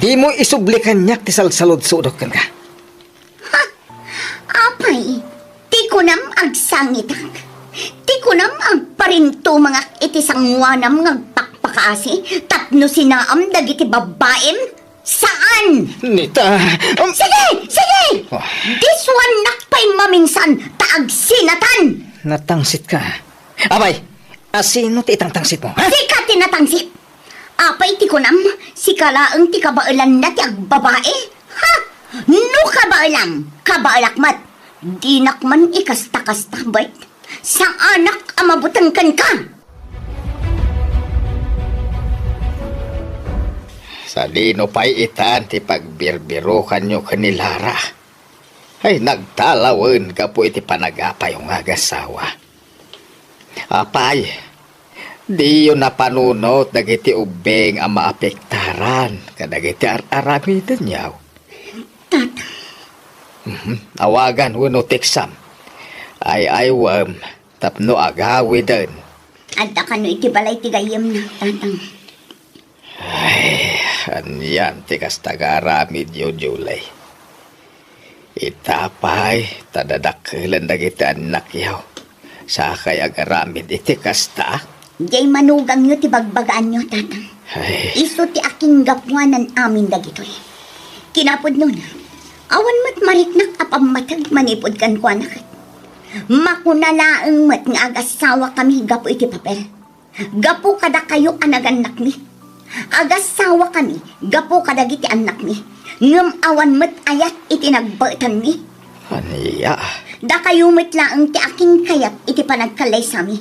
Dimo isubli kaniak ti salsaludsodek kenka. Ha? Apay, ti kunam agsangitak? Ti kunam agparintumangak iti sangoanam nga agpakpakaasi tapno sinaam dagiti babaim? Saan! Nita, um, Sige! Sige! Ah. Disuannak pay maminsan ta agsinatan! Natangsit ka. Apay, asino ti itangtangsit mo, ha? Sika ti natangsit! Apay ti kunam, sika laeng ti kabaelanna ti agbabae? Ha? No kabaelam, kabaelak met. Dinak man ikasta-kasta, Bert. Saanak a mabuteng kenka. Sadino pay itan ti pagbirbirokanyo ken ni Lara? Ay, nagtalawen gapu iti panagapayo nga agasawa. Apay, diyo napanunot dagiti ubbing a maapektaran kadagiti ar-aramidenyo. Tata. Mhm. Awagan wenno teksam. Ay-aywem tapno agawiden. Adda kano iti balay ti gayyemna, Tatang. Ay, anian ti kasta nga aramidyo, Julie? Ita pay, ta dadakkelen dagiti annakyo. Sakay agaramid iti kasta? Diay manugangyo ti bagbagaanyo, Tatang. Ay. Isu ti akinggapuanan amin dagitoy. Kinapudnona, awan met mariknak a pammateg manipud kenkuana ket. Makuna laeng met nga agasawakami gapu iti papel. Gapu kadakayo a nagannakmi. Agasawakami gapu kadagiti annakmi. Ngem awan met ayat iti nagbaetanmi. Ania? Dakayo met laeng ti akinkayat iti panagkallaysami.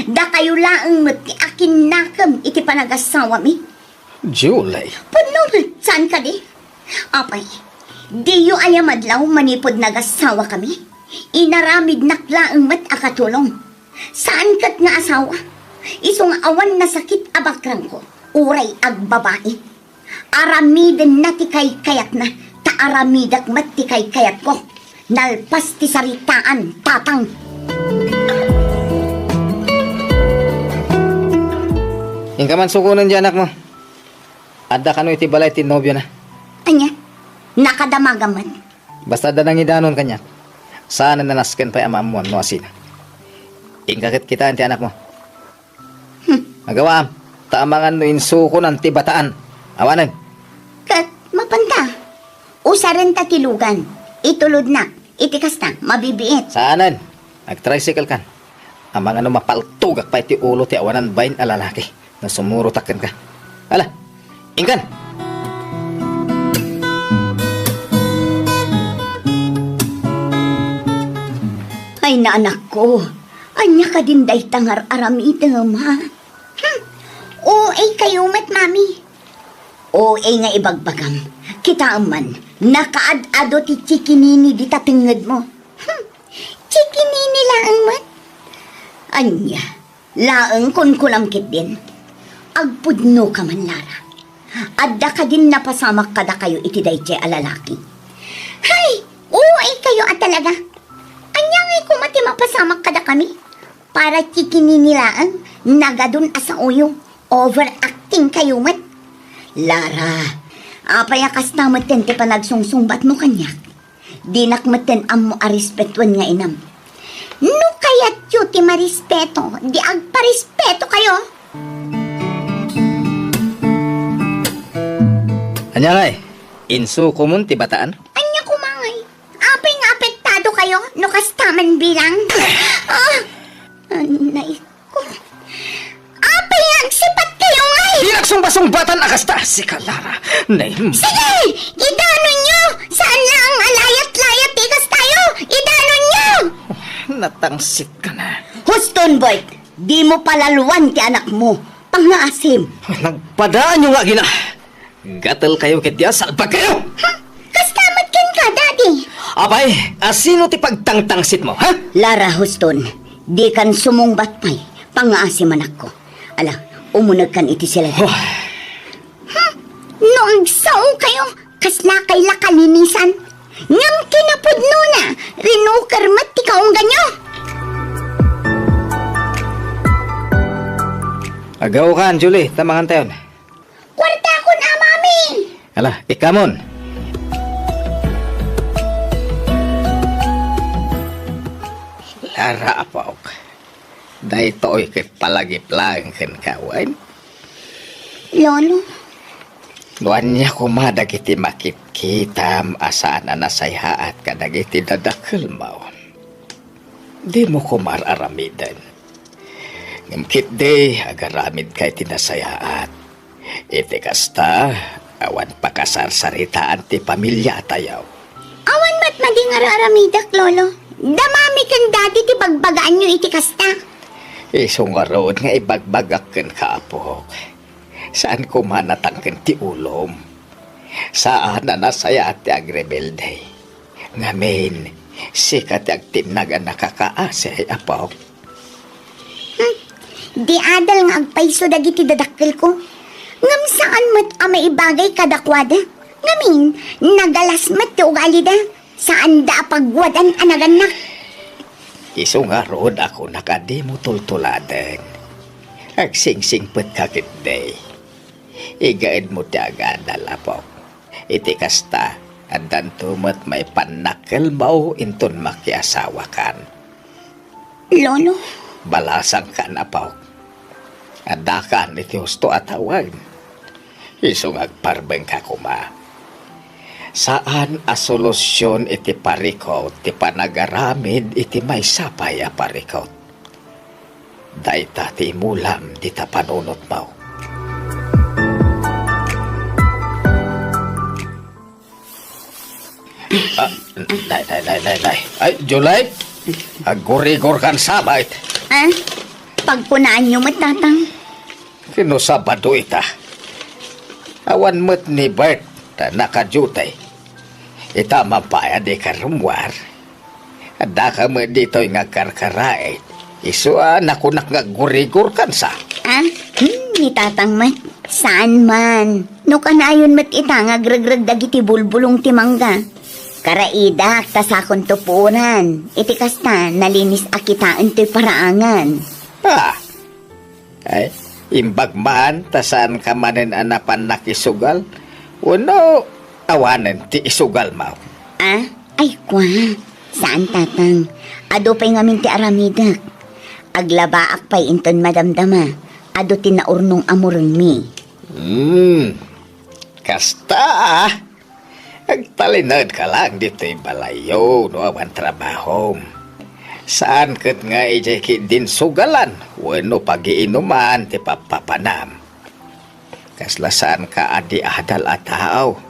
Dakayo laeng met ti akinnakem iti panagasawami. Julie. Pudno met, saan kadi? Apay, diyo aya madlaw manipud nagasawakami? Inaramidnak laeng met a katulong. Saan ket nga asawa. Isu nga awan nasakit a bakrangko, uray agbabai. Aramidenna ti kaykayatna, ta aramidek met ti kaykayatko. Nalpas ti saritaan, Tatang. Inka man sukonen ti anakmo. Adda kano iti balay ti nobiona. Ania? Nakadamagam met. Basta adda nangidanon kaniak, saanen a nasken pay a maammuan no asina. Inka ket kitaen ti anakmo. Hmm. Agawaam, ta amangan no insukonan ti bataan. Awanen. Ket mapanta, usarenta ti lugan, itulodna, iti kasta, mabibiit. Saanen. Agtricycle kan. Amangan no mapaltogak pay ti ulo ti awanan bain a lalaki no sumurotak kenka. Ala, inkan! Ay, naanakko, ania kadin dayta nga ar-aramidem, ha? Hmm, O A kayo met, Mami. O A nga ibagbagam. Kitaem man, nakaad-ado ti chikinini dita tengngedmo. Hmm, chikinini laeng met? Ania, laeng kunkunam ketdin? Agpudnoka man, Lara. Adda kadin napasamak kadakayo iti daytoy a lalaki? Hay, O A kayo a talaga. Ania ngay koma ti mapasamak kadakami? Para chikinini laeng, nagadun a saoyo, overacting kayo met. Lara, apay a kasta metten ti panagsungsungbatmo kaniak? Dinak metten ammo a respetuen nga inam. No kayatyo ti marespeto, di agparespeto kayo. Ania ngay? Insukomon ti bataan? Ania koma ngay? Apay nga apektado kayo no kasta man bilang? Ah! Anay ko. Apay nga agsipat kayo ngay? Di nagsungbasungbatan a kasta, sika, Lara. Nay, hmm. Sige! Idanonyo! Saan lang a layat-layat ti kastayo? Idanonyo! Natangsit ka na. Huston, Bert! Dimo palaluan ti anakmo. Pangngaasim. Nagpadaanyo nga agina. Gatel kayo ket dia salbag kayo! Ha? Kasta met kenka, Daddy? Apay, asino ti pagtangtangsitmo, ha? Lara, Huston, dikan sumungbat pay. Pangngaasim, anakko. Ala, umunegkan iti siled. Oh. Ha? No agsao kayo, kasla kay la kalinisan? Ngem kinapudnona, rinuker met ti kaungganyo. Agaw kan, Julie, ta mangantayon. Kuartakon, Amami! Ala, ikkamon. Lara, apok. Daytoy ket palagip laeng kenka wen? Lolo. No ania koma dagiti makitkitam a saan a nasayaat kadagiti dadakkelmo, dimo koma ar-aramiden. Ngem ketdi, agaramidka iti nasayaat. Iti kasta, awan pakasarsaritaan ti pamiliatayo. Awan met madi nga ar-aramidek, Lolo. Damami ken dadi ti bagbagaanyo iti kasta. Isu ngarud nga ibagbagak kenka, apok. Saan koma natangken ti ulom. Saan a nasayaat ti agrebelde. Ngamin, sika ti agtinnag a nakakaasi, apok. Hmm. Di adal nga agpayso dagiti dadakkelko. Ngem saan met a maibagay kadakuada. Ngamin, nagalas met ti ugalida. Saanda a pagwadan a nagannak. Isu ngarud a kunak a dimo tultuladen. Agsingsingpetka ketdi. Igaedmo ti agadal, apok. Iti kasta, addanto met maipannakkelmo inton makiasawakan. Lolo. Balasangkan, apok. Addakan iti husto a tawen. Isu nga agparbengka koma. Saan a solusion iti parikut ti panagaramid iti maysa pay a parikut. Dayta ti imulam dita panunotmo. Ah, day, day, day, day, day. Ay, Julie, aggurigor kan sabit. Ah? Pagkunaanyo met, Tatang? Kano Sabado ita? Awan met ni Bert ta naka-duty. Ita man pay a di karummuar. Addaka met ditoy nga agkarkaraet. Isu a nakunak nga aggurigor kan sa. Ah? Hmm, ni Tatang met. Saan man. No kanayon met ita nga agregreg dagiti bulbulong ti mangga. Karaidak ta sakonto puoran. Iti kasta, nalinis a kitaen toy paraangan. Ah, ay, imbag man ta saanka manen a napan nakisugal? Wenno awanen ti isugalmo? Ah, ay kua, saan, Tatang. Adu pay ngamin ti aramidek. Aglabaak pay inton madamdama. Adu ti naurnong a murengmi. Hmm, kasta, ah. Agtalinaedka laeng ditoy balayyo no awan trabahom. Saan ket nga idiay ketdin sugalan wenno pagiinuman ti pappapanam. Kasla saanka a di adal a tao,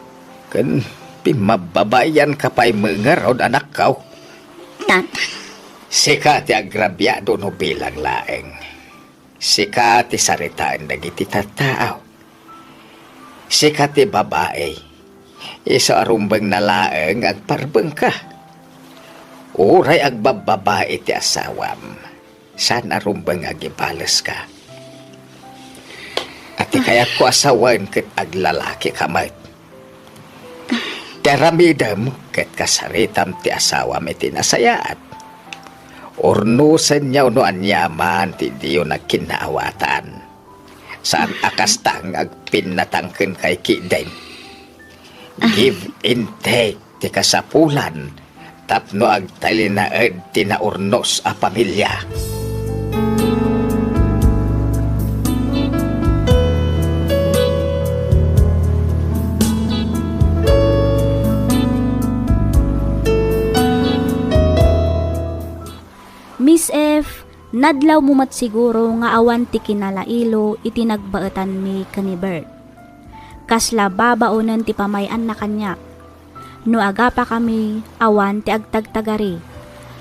ken pimmababaianka pay met ngarud, anakko. Tatang. Sika ti agrabiado no bilang laeng. Sika ti saritaen dagiti tattao. Sika ti babai. Isu a rumbengna laeng nga agparbengka. Uray agbabbabai ti asawam, saan a rumbeng nga agibaleska. A ti kayatko a sawen ket aglalakika met. Ti aramidem ket kasaritam ti asawam iti nasayaat. Urnosenyo no aniaman ti diyo nagkinnaawatan. Saan a kasta nga agpinnatang kenka ketdin. Give and take ti kasapulan tapno agtalinaed ti naurnos a pamilia. Miss F, nadlawmo met siguro nga awan ti kinalailo iti nagbaetanmi ken ni Bert. Kasla babaonen ti pamay-anna kaniak. No agapakami, awan ti agtagtagari.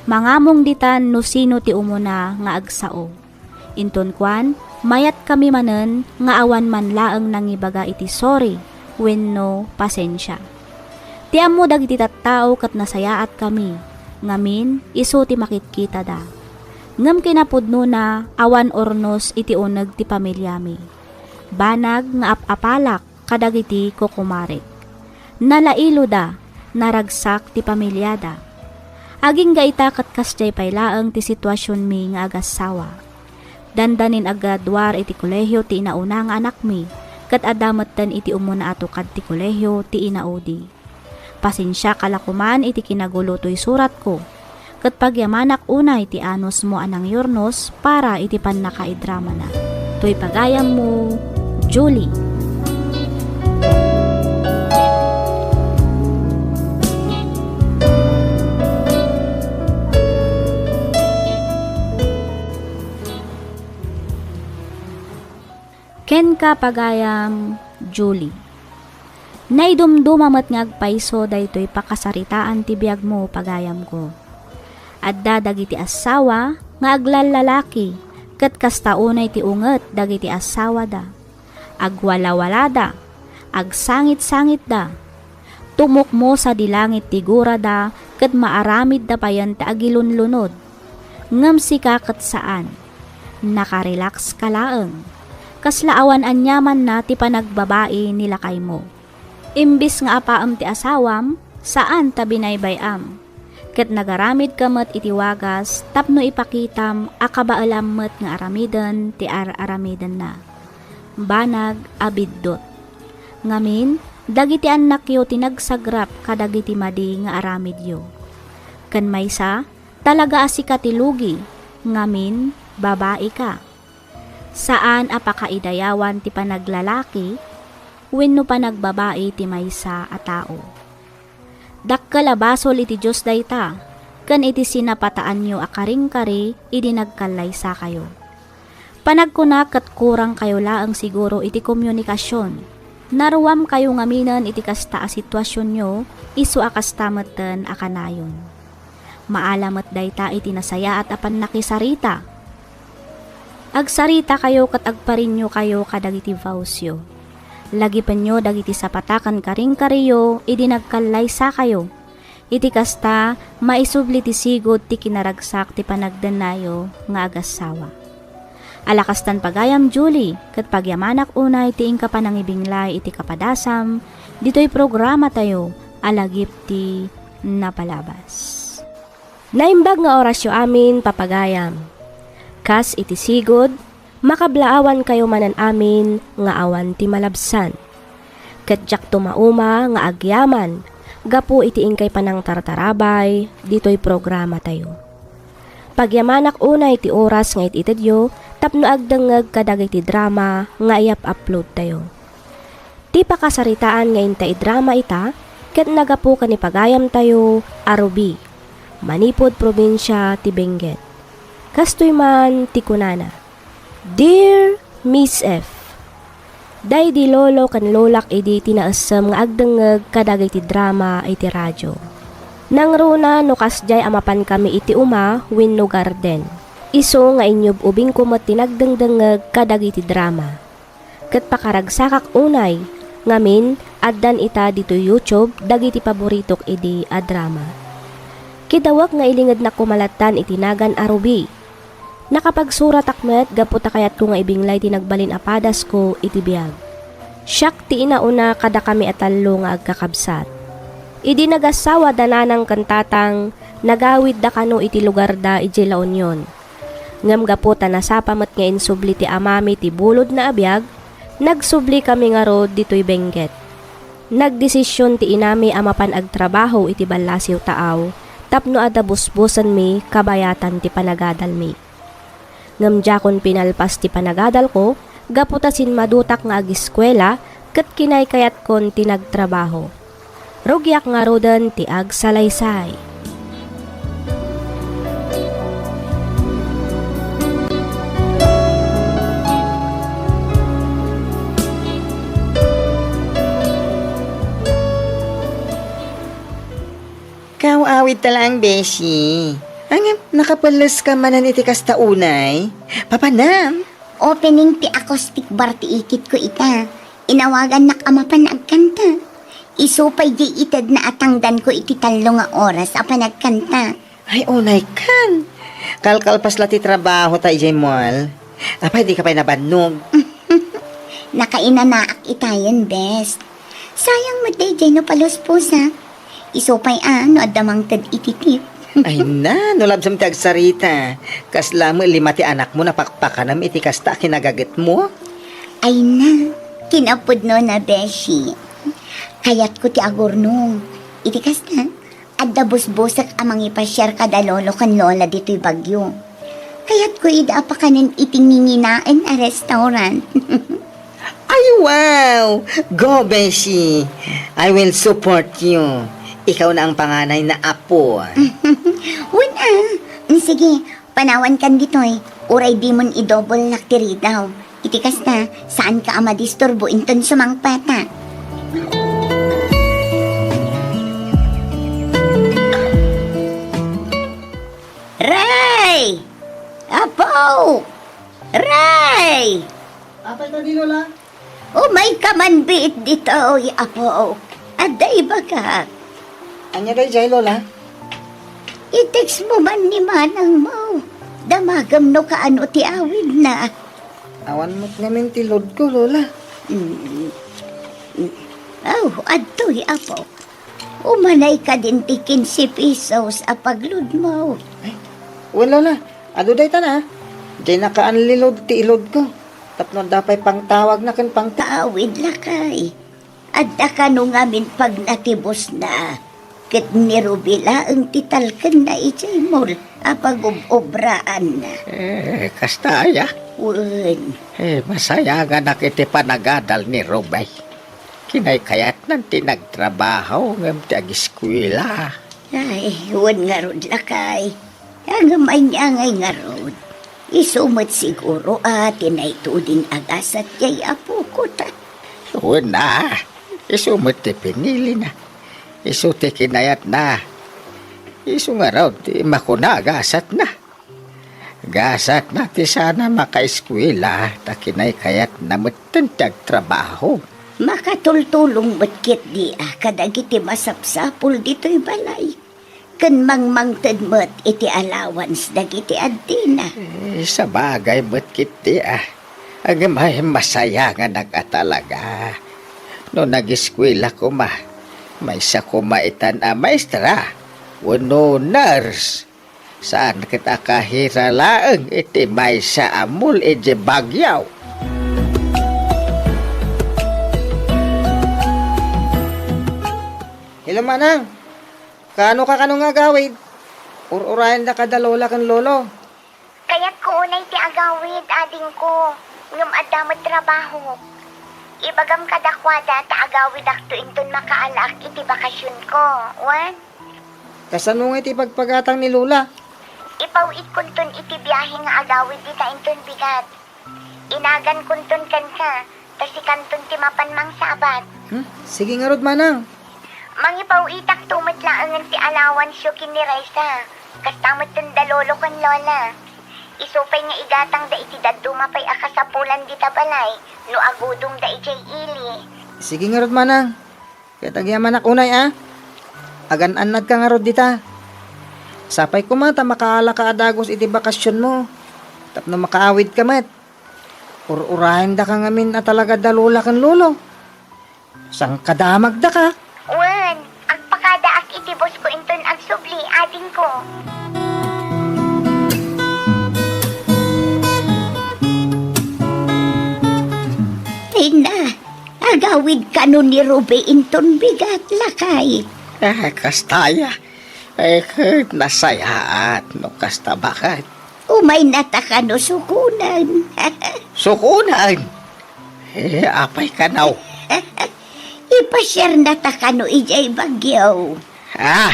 Mangamong ditan no sino ti umuna nga agsao. Inton kuan, mayatkami manen nga awan man laeng nangibaga iti sorry wenno pasensia. Ti ammo dagiti tattao ket nasayaatkami, ngamin isu ti makitkitada. Ngem kinapudnona, awan urnos iti uneg ti pamiliami. Banag nga ap-apalak kadagiti kukumarek. Nalailoda, naragsak ti pamiliada. Agingga ita ket kasdiay pay laeng ti situasionmi nga agassawa. Dandanin aggraduar iti kolehio ti inauna nga anakmi, ket adda metten iti umuna a tukad ti kolehio ti inaudi. Pasensiaka la koman iti kinagulo toy suratko, ket pagyamanak unay ti anusmo a nangyurnos para iti pannakaidramana. Toy pagayammo, Julie. Kenka, pagayam, Julie. Naidumduma met nga agpayso daytoy pakasaritaan ti biagmo, pagayamko. Adda dagiti assawa nga aglallalaki, ket kasta unay ti unget dagiti assawada. Agwalawalada, agsangitsangitda. Tumukmo sadi langit ti gurada ket maaramidda payen ti agilunlunod. Ngem sika ket saan. Nakarelax ka laeng. Kasla awan aniamanna ti panagbabai ni lakaymo. Imbis nga apaem ti asawam, saan ta binaybay-am. Ket nagaramid ka met iti wagas tapno ipakitam a kabaelam met nga aramiden ti ar-aramidenna. Banag a biddut. Ngamin, dagiti annakyo ti nagsagrap kadagiti madi nga aramidyo. Ken maysa, talaga a sika ti lugi, ngamin, babai ka. Saan a pakaidayawan ti panaglalaki wenno panagbabai ti maysa a tao. Dakkel a basol iti Dios dayta, ken iti sinapataanyo a karingkari idi nagkallaysakayo. Panagkuna ket kurangkayo laeng siguro iti komunikasion. Naruamkayo ngaminen iti kasta a situasionyo, isu a kasta metten a kanayon. Maala met dayta iti nasayaat a pannakisarita. Agsaritakayo ket agpariniokayo kadagiti vowsyo. Lagipenyo dagiti sapata ken karingkariyo idi nagkallaysakayo. Iti kasta, maisubli ti sigud ti kinaragsak ti panagdennayo nga agassawa. Ala kastan pagayam, Julie, ket pagyamanak unay ti inka panangibinglay iti kapadasam ditoy programatayo a Lagip ti Napalabas. Naimbag nga orasyo amin, papagayam. Kas iti sigud, makablaawankayo manen amin nga awan ti malabsan. Ket diakto mauma nga agyaman gapu iti inkay panangtartarabay ditoy programatayo. Pagyamanak unay ti oras nga it-itedyo tapno agdengngeg kadagiti drama nga iyap-uploadtayo. Ti pakasaritaan nga inta idrama ita ket nagapu ken ni pagayamtayo a Ruby, manipud probinsia ti Benguet. Kastoy man ti kunana, "Dear Miss F, daydi lolo ken lolak idi ti naessem nga agdengngeg kadagiti drama iti radio. Nangruna no kasdiay a mapankami iti uma wenno garden. Isu nga inyub-ubingko met ti nagdengdengngeg kadagiti drama. Ket pakaragsakak unay, ngamin, addan ita ditoy YouTube dagiti paboritok idi a drama. Kidawek nga ilingednak koma lattan iti nagan a Ruby. Nakapagsuratak met gapu ta kayatko nga ibinglay ti nagbalin a padasko iti biag. Siak ti inauna kadakami a tallo nga agkakabsat. Idi nagassawa da nanang ken tatang, nagawidda kano iti lugarda idiay La Union. Ngem gapu ta nasapa met nga insubli ti amami ti bulodna a biag, nagsublikami ngarud ditoy Benguet. Nagdesision ti inami a mapan agtrabaho iti ballasiw taaw tapno adda busbosenmi kabayatan ti panagadalmi. Ngem diakon pinalpas ti panagadalko gapu ta simmadutak nga agiskuela ket kinaykayatkon ti nagtrabaho. Rugiak ngaruden ti agsalaysay. Kaw-awidta laeng, beshi. Ngem, nakapelles ka manen iti kasta unay? Papanam? Opening ti acoustic bar ti ikitko ita. Inawagannak a mapan agkanta. Isu pay diay itedna a tangdanko iti tallo nga oras a panagkanta. Ay, unay kan. Kalkalpas la ti trabaho ta idiay mall. Apay, di ka pay nabannog? Nakainanaak itayen, bes. Sayang met daydiay no palusposak. Isu pay a no adda mangted iti tip. Ay na, no labsam ti agsarita. Kasla met lima ti anakmo napakpakanem iti kasta a kinagagetmo? Ay na, kinapudno na, beshi. Kayatko ti agurnong. Iti kasta, adda busbusek a mangipasiar kada lolo ken lola ditoy Baguio. Kayatko ida a pakanen iti nginginaen a restaurant. Ay, wow! Go, beshi! I will support you. Ikaw na ang panganay na apo. Wen a. Sige, panawankan ditoy. Uray dimon idouble nak ti ridaw. Iti kasta, saanka a madisturbo inton sumangpeta. Ray! Apo! Ray! Apay kadi, Lola? Umayka man biit ditoy, apo. Adda ibagak. Ania daydiay, Lola? I-text mo man ni manangmo. Damagem no kaano ti awidna. Awan met ngamin ti loadko, Lola. Mm. Aw, adtoy, apo. Umanay kadin ti kinse pesos a pagloadmo. Ay, wen, Lola. Adu dayta na. Diay naka-unload ti i-loadko. Tapno adda pay pangtawagna ken pang- Kaawid, lakay. Adda kano ngamin pagnatibusna. Ket ni Ruby laeng ti talkenna idiay mall a pag-ob-obraanna. Eh, kasta aya? Wen. Eh, masayanganak iti panagadal ni Ruby. Kinaykayatnan ti nagtrabaho ngem ti agiskuela. Ay, wen ngarud, lakay. Ngem ania ngay ngarud? Isu met siguro a ti naituding a gasat diay apoko ta. Wen a, isu met ti pinilina. Isu ti kinayatna. Isu ngarud ti makuna a gasatna. Gasatna ti saan a makaeskuela ta kinaykayatna metten ti agtrabaho. Makatultulong met ketdi a kadagiti masapsapul ditoy balay. Ken mangmangted met iti allowance dagiti addina. Eh, sabagay met ketdi a. Ngem ay, masayanganak a talaga. No nagiskuela koma, maysa koma itan a maestra wenno nurse. Saan ket a kahira laeng iti maysa a mall idiay Baguio. Hello, manang. Kaano ka kano nga agawid? Ur-urayenda kada lola ken lolo. Kayatko unay ti agawid, adingko, ngem adda met trabahok. Ibagam kadakuada ta agawidakto inton makaalaak iti bakasionko, wen? Kasano nga iti pagpagatang ni Lola? Ipaw-itkonton iti biahe nga agawid dita inton bigat. Inagankonton kenka, ta sikanton ti mapan mangsabat. Hmm? Sige ngarud, manang. Mangipaw-itakto met laengen ti allowance-yo ken ni Raisa. Kasta metten da lolo ken lola. Isu pay nga igatangda iti dadduma pay a kasapulan dita balay no agudongda idiay ili. Sige ngarud, manang. Ket agyamanak unay a. Agan-annadka ngarud dita. Sapay koma ta makaalaka a dagus iti bakasionmo tapno makaawidka met. Ur-urayendaka ngamin a talaga da lola ken lolo. Sangkadamagdaka. Wen, agpakadaak iti bosko inton agsubli, adingko. Ay na, agawid kano ni Ruby inton bigat, lakay. Ah, kasta aya. Eh, ket nasayaat no kasta, baket. Umaynata kano sukonen. Sukonen? Eh, apay kano? Ipasiarnata kano idiay Baguio. Ah!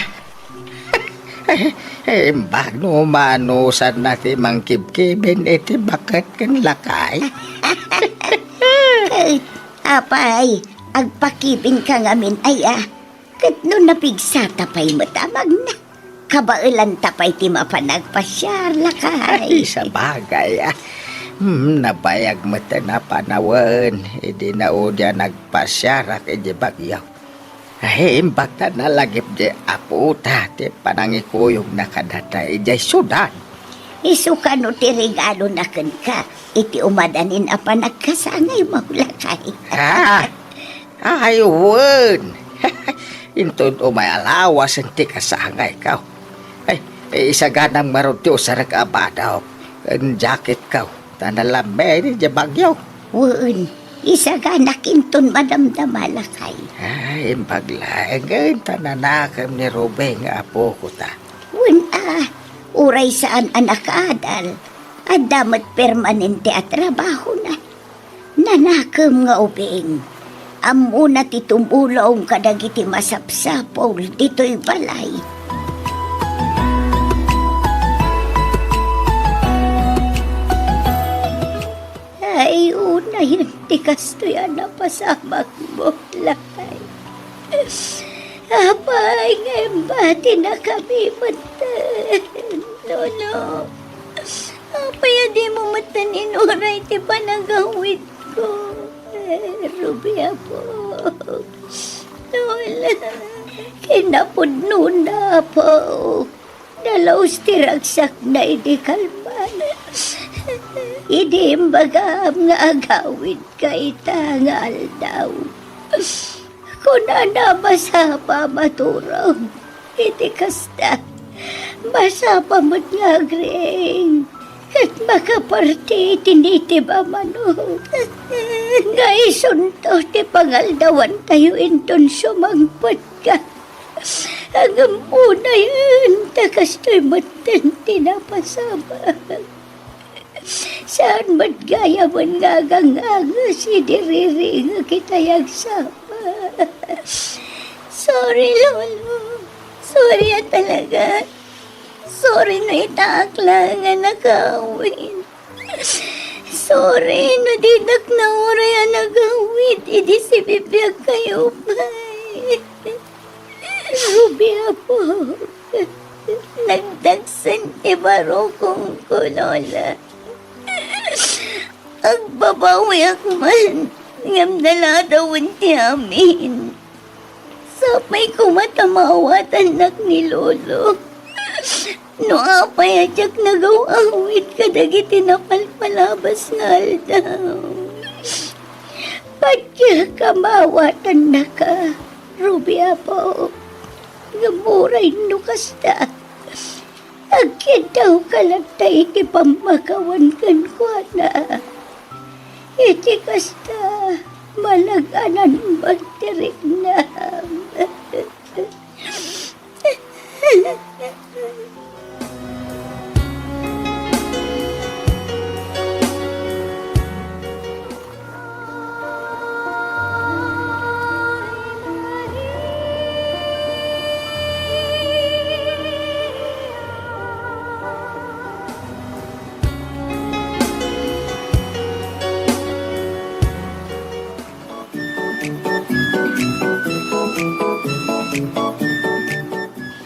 Imbag no manusanna ti mangkibkibin iti baket ken lakay. Ket, apay, agpakibinka ngamin aya? Ket no napigsata pay met a magna, kabaelanta pay ti mapan agpasiar, lakay. Ay, sabagay, ah. Hmm, nabayag met a panawen, idi naudian nagpasiarak idiay Baguio. Ay, imbag ta nalagip di apota ti panangikuyogna kadata idiay siudad. Isu kano ti regalona kenka iti umadanin a panagkasangaymo, lakay? Ah! Ay, wen! Inton umay a lawasen ti kasangayko. Ay, isaganam ngarud ti usarek a badok ken jacketko, ta nalammeng idiay bagyo. Wen, isaganak inton madamdama lakay. Ay, imbag laengen ta nanakem ni Ruby nga apoko ta. Wen a, uray saan a nakaadal, adda met permanente a trabahona. Nanakem nga ubing, ammona ti tumulong kadagiti masapsapul ditoy balay. Ay, unayen ti kastoy a napasamakmo, lakay. Apay nga imbatinakami metten, Lolo? Apay a dimo metten inuray ti panagawidko? Eh, Ruby, Apo. Lola, kinapudnona, Apo. Nalaus ti ragsakna idi kalman. Idi imbagam nga agawidka ita nga aldaw, kunana, masapa a maturog. Iti kasta, masapa met nga agriing ket makaparti iti nitib a manok. Nga isunto ti pangaldawantayo inton sumangpetka. Ngem unayen ta kastoy metten ti napasamak. Saan met gayamen nga aganganges idi riringek itay agsapa. Sorry, Lolo. Sorry a talaga. Sorry no itaak laeng a nakawid. Sorry no dinak nauray a nagawid idi sibibiagkayo pay. Ruby, Apo, nagdagsen ti barukongko, Lola. Agbabawiak man, ngem naladawen ti amin. Sapay koma ta maawatannak ni Lolo. No apay a diak nagaw-awid kadagiti napalpalabas nga aldaw. Patiek a maawatannaka, Ruby, Apo. Ngem uray no kasta, agkiddawka latta iti pammakawan kenkuana. Iti kasta, malag-anan met ti riknam.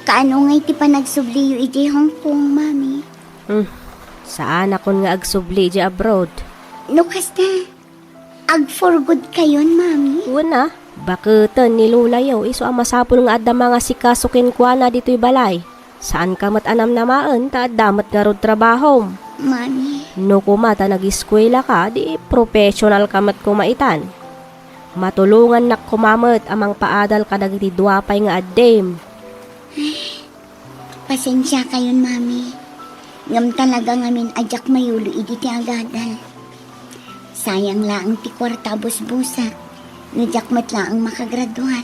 Kaano ngay ti panagsubliyo idiay Hong Kong, Mami? Hmm, saanakon nga agsubli idiay abroad. No kasta, ag-for good kayon, Mami? Wen a, baketen ni lolayo isu a masapul nga adda mangasikaso kenkuana ditoy balay. Saanka met a namnamaen ta adda met ngarud trabahom. Mami. No koma ta nagiskuelaka, di professionalka met koma itan. Matulongannak koma met a mangpaadal kadagiti dua pay nga addim. Pasensiakayon, Mami. Ngem talaga ngamin a diak mayulo idi ti agadal. Sayang laeng ti kuarta a busbusak, no diak met laeng makagraduar.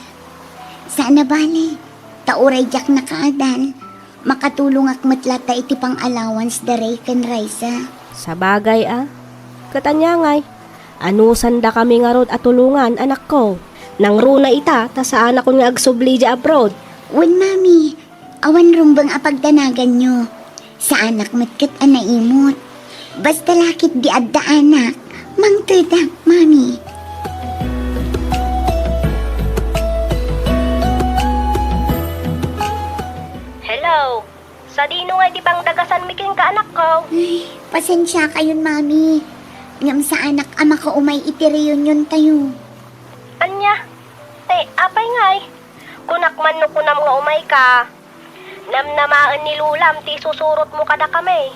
Saan a bale, ta uray diak nakaadal, makatulongak met latta iti pang-allowance da Ray ken Raisa. Sabagay a. Ket ania ngay? Anusandakami ngarud a tulongan, anakko. Nangruna ita, ta saanakon nga agsubli idiay abroad. Wen, Mami, awan rumbeng a pagdanaganyo. Saanak met ket a naimut. Basta la ketdi adda anak, mangtedak, Mami. Hello. Sadino nga iti pangdagasanmi kenka, anakko? Ay, pasensiakayon, Mami. Ngem saanak a makaumay iti reuniontayo. Ania? Te, apay ngay? Kunak man no kunam nga umayka. Namnamaen ni lolam ti isusurotmo kadakami.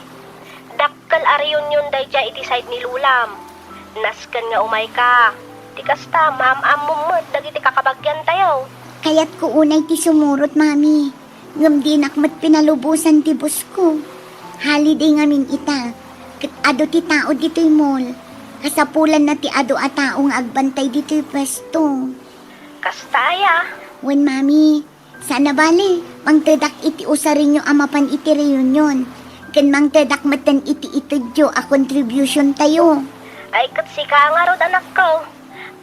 Dakkel a reunion daydiay iti side ni lolam. Nasken nga umayka. Ti kasta, maam-ammom met dagiti kakabagiantayo. Kayatko unay ti sumurot, Mami. Ngem dinak met pinalubosan ti boss ko. Holiday ngamin ita. Ket adu ti tao ditoy mall. Kasapulanna ti adu a tao nga agbantay ditoy pwesto. Kasta aya? Wen, Mami. Saan a bale, mangtedak iti usarenyo a mapan iti reunion. Ken mangtedak metten iti itedyo a contribution tayo. Ay, ket sika ngarud, anakko.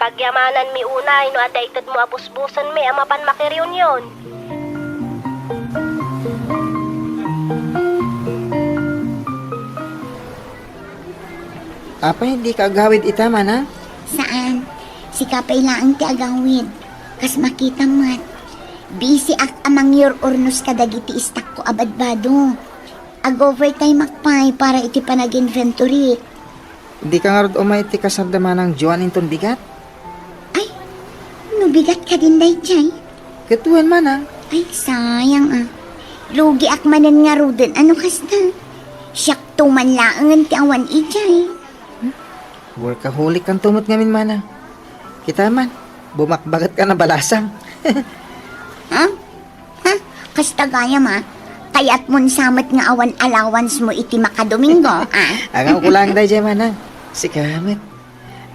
Pagyamananmi unay no adda itedmo a busbusenmi a mapan makireunion. Apay, dika agawid ita, Manang? Saan. Sika pay laeng ti agawid. Kas makitam met. Busy ak a mangyur-urnos kadagiti istakko a badbado. Ag-overtime ak pay para iti panag-inventory. Dika ngarud umay iti kasarda Manang Joan inton bigat? Ay, no bigat kadin daydiay? Ket wen, Manang. Ay, sayang a. Lugiak manen ngaruden a no kasta. Siakto man laengen ti awan idiay. Workaholic kanto met ngamin, Manang. Kita man, bumakbaket ka na balasang. Ha? Ha? Kasta gayam a. Kayatmon sa met nga awan allowance mo iti makadomingo, a? Angam ko laeng daydiay, Manang. Sika met.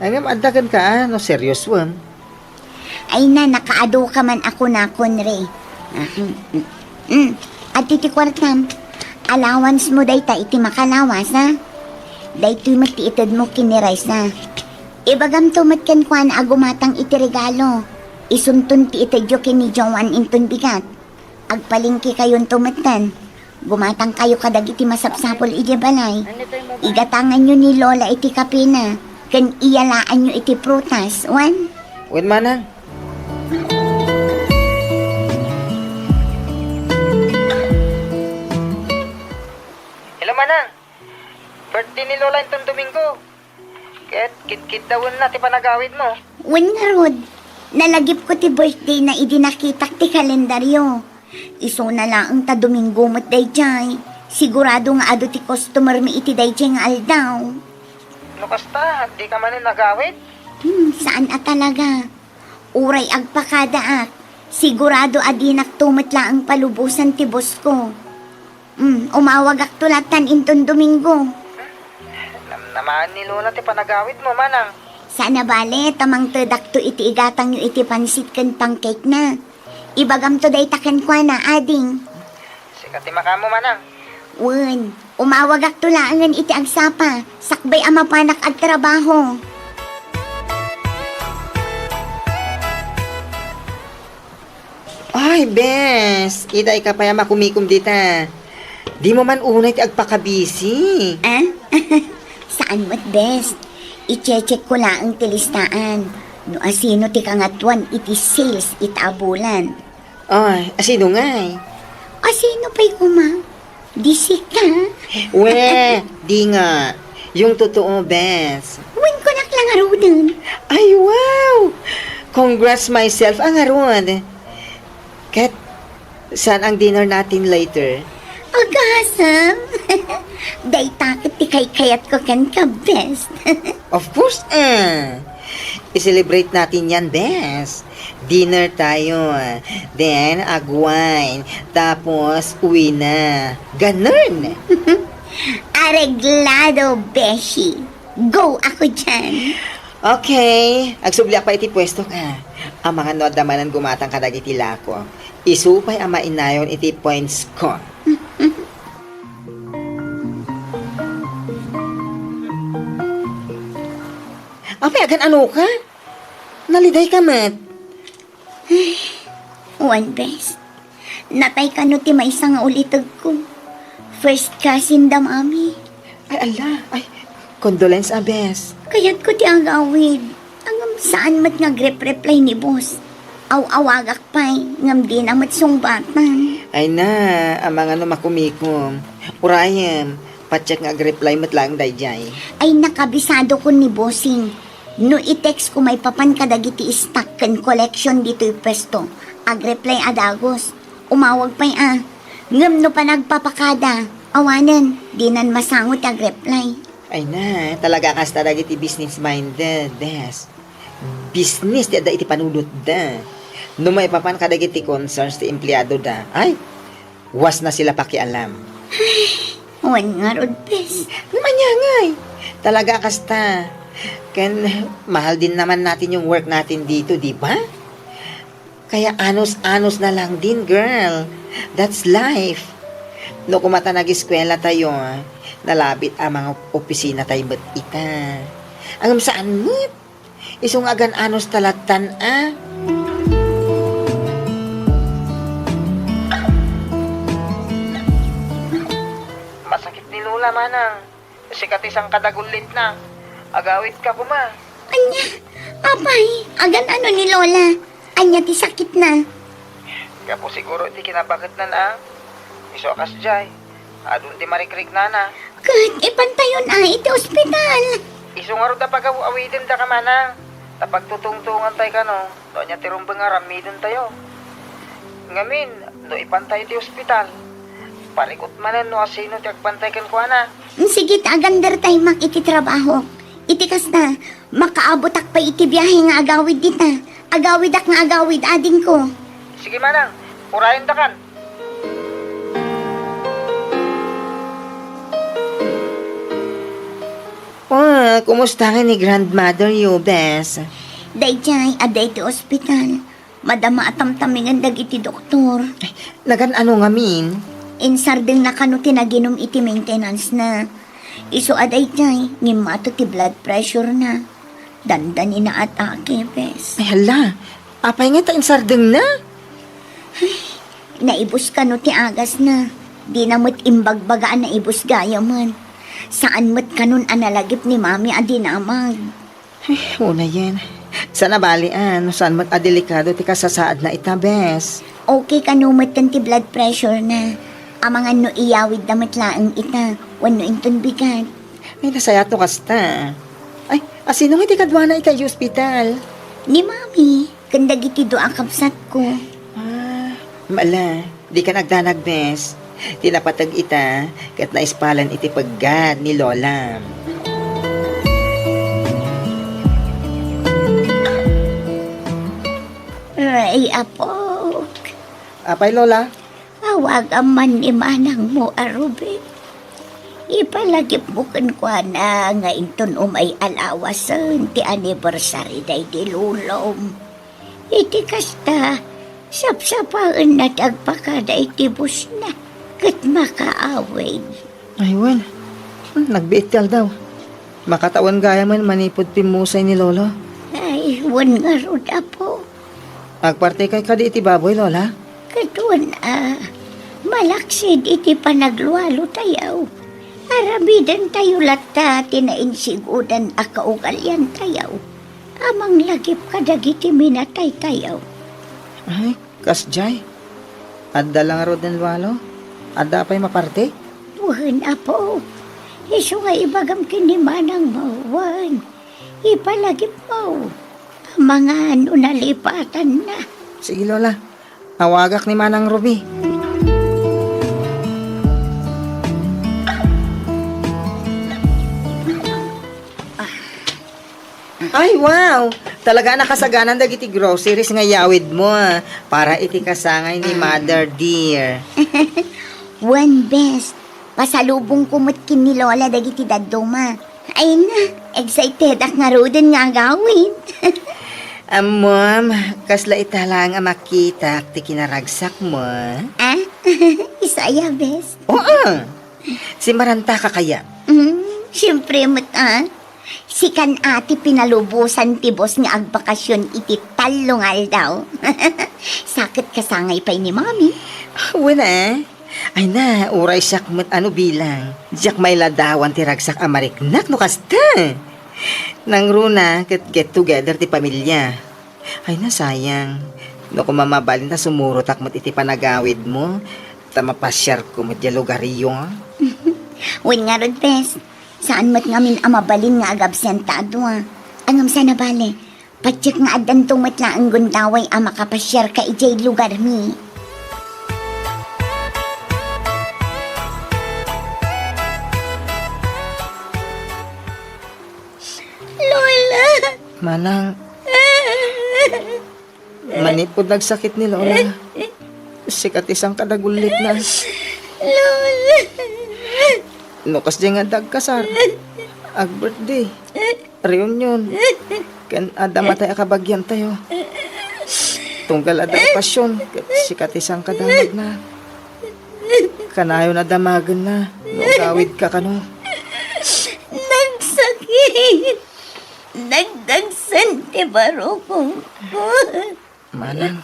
Angam adda kenka, a, no seriosoem. Ay na, nakaadu ka man a kunakon, Ray. Ah, mm, mm, mm. Adtoy ti kuartam. Allowance mo dayta iti makalawas, a? Daytoy met ti itedmo ken ni Raisa. Ibagamto met kenkuana a gumatang iti regalo. Isunton ti itedyo ken ni Joan inton bigat. Agpalengkekayonto metten. Gumatangkayo kadagiti masapsapul idiay balay. Igatanganyo ni Lola iti kapena, ken iyalaanyo iti prutas, wen? Wen, Manang. Hello, Manang. Birthday ni Lola inton Domingo. Ket kitkiddawenna ti panagawidmo. Wen ngarud, nalagipko ti birthdayna idi nakitak ti kalendaryo. Isuna laeng ta Domingo met daydiay. Sigurado nga adu ti customermi iti daydiay nga aldaw. No kasta, dika manen agawid? Hmm, saan a talaga. Uray agpakadaak, sigurado a dinakto met laeng palubosan ti boss ko. Hmm, umawagakto lattan inton Domingo. Namnamaen ni Lola ti panagawidmo, Manang. Saan a bale, ta mangtedakto iti igatangyo iti pansit ken pancake na. Ibagamto dayta kenkuana, ading. Sika ti makaammo, Manang. Wen, umawagakto laengen iti agsapa, sakbay a mapanak agtrabaho. Ay, bes, itay ka pay a makumikom dita. Dimo man unay ti agpakabisi. Ah? Saan met, bes? I-check ko laeng ti listaan. No asino ti kangatuan iti sales ita a bulan. Ay, asino ngay? Asino pay koma? Di sika? We, di nga. Yung totoo, bes. Wen, kunak la ngaruden. Ay, wow! Congrats myself a ngarud. Ket, saan ang dinner natin later? Agasam! Dayta ket ti kaykayatko kenka, bes. Of course, eh. I-celebrate natin yan, bes. Dinner tayo, then ag-wine, tapos uwi na. Ganun! Areglado, beshi. Go ako dyan. Okay, agsubli ako iti pwesto ka. Amangan no adda manen gumatang kadagiti lako. Isu pay a mainayon iti points ko. Apay, agan-ano ka? Naliday ka met. Ay, wen, bes. Natay kano ti maysa nga ulitegko. First cousin da mami. Ay, ala. Ay, condolence, a, bes. Kayatko ti agawid. Ngem saan met nga agrep-reply ni boss. Aw-awagak pay, ngem dina met sungbatan. Ay na, amangan no makumikom. Urayem, patiek nga agreply met laeng daydiay. Ay, nakabisadokon ni bossing. No i-text ko maipapan kadagiti stock ken collection ditoy pwesto, agreply a dagus. Umawag pay a. Ngem no panagpapakada, awanen, dinan masango ti agreply. Ay na, talaga kasta dagiti business-minded, bes. Business ti adda iti panunotda. No maipapan kadagiti concerns ti empleadoda, ay, wasna sila pakialam. Wen ngarud, bes. Ngem ania ngay? Talaga a kasta. Ken mahal din naman natin yung work natin dito, di ba? Kaya anos-anos na lang din, girl. That's life. No kumata nag-eskwela tayo, nalabit a mga opisina tayo met ita. Ngem saan met? Isu nga agan-anos ta lattan a. Masakit ni Lola, Manang. Sika ti sangkadagullitna. Agawidka koma. Ania? Apay, agan-ano ni Lola? Ania ti sakitna? Gapu siguro iti kinabaketnan a. Isu a kasdiay, adun ti marikriknana. Ket ipantayon a iti ospital. Isu ngarud a pagaw-awidenda ka, Manang. Ta pagtutungtongan tay kano, no ania ti rumbeng a ramiden tayo. Ngamin, no ipantay iti ospital, parikut manen no asino ti agpantay kenkuana. Sige, ta agander tay mak iti trabahok. Iti kasta, makaabotak pay iti biahe nga agawid dita. Agawidak nga agawid, adingko. Sige, Manang. Urayendakan. Oh, kumusta nga ni grandmother you, bes? Daydiay, adda iti ospital. Madama a tamtamingen dagiti doktor. Nagan-ano ngamin? Insardengna kano ti naginum iti maintenance na. Isu a daydiay, ngimmato ti blood pressure na. Dandanina a atake, bes. Ay, hala. Apay nga ta insardengna? Ay, naibus kano ti agasna. Dina met imbagbaga a naibus gayamen. Saan met kanon a nalagip ni Mami a dinamag. Ay, unayen. Saan a bali a, no saan met a delikado ti kasasaadna ita, bes. Okay kano metten ti blood pressure na. Amangan no iyawidda met laeng ita, wenno inton bigat. Ay, nasayaat no kasta. Ay, asino nga ti kaduana ita iti ospital? Ni Mami, ken dagiti dua a kabsatko. Ah, mala, dikan agdanag, bes. Ti napateg ita, ket naispalan iti peggad ni Lola. Ay, apok. Apay, Lola? Awagam man ni manangmo a Ruby. Ipalagipmo kenkuana nga inton umay a lawasen ti anniversary daydi lolom. Iti kasta, sapsapaenna ti agpakada iti busna ket makaawid. Ay, wen. Hmm, nagbiit ti aldaw. Makatawen gayamen manipud pimmusay ni Lolo. Ay, wen ngarud, Apo. Agpartikay kadi iti baboy, Lola? Ket wen a, malaksid iti panaglualo tayo, aramiden tayo latta ti nainsigodan a kaugalian tayo a manglagip kadagiti minatay tayo. Ay, kasdiay. Adda la ngaruden lualo? Adda pay maparti? Wen, Apo. Isu nga ibagam ken ni manangmo, wen. Ipalagipmo. Amangan no nalipatanna. Sige, Lola. Awagak ni Manang Ruby. Ay, wow! Talaga a nakasaganan dagiti groceries nga iyawidmo, ah, para iti kasangay ni Mother dear. Wen, bes. Pasalubongko met ken ni Lola dagiti dadduma. Ay na, excitedak ngaruden nga agawid. Ammom, kasla ita laeng a makitak ti kinaragsakmo. Ah? Isu aya, bes? Oo. Simmarantaka kayat? Mm, siempre met, ah. Sikan a ti pinalubosan ti boss nga agbakasyon iti tallo nga aldaw. Sa ket kasangay pay ni Mami. Wen a. Ay na, uray siak met a no bilang. Diak mailadawan ti ragsak a mariknak no kasta. Nangruna ket get together ti pamilya. Ay na, sayang. No koma mabalin ta sumurotak met iti panagawidmo, ta mapasiarko met diay lugaryo. Wen ngarud, bes. Saan met ngamin a mabalin nga agabsenta a dua. Ngem saan a bale, patiek nga addanto met laeng gundaway a makapasiarka idiay lugarmi. Lola! Manang. Manipud nagsakit ni Lola, sika ti sangkadagullit na. Lola! No kasdi nga dagkasar, ag-birthday, reunion, ken adda matay a kabagiantayo. Tunggal adda okasyon, ket sika ti sangkadamagna. Kanayon a damagenna no agawidka kano. Nagsakit. Nagdagsen ti barukongko. Manang.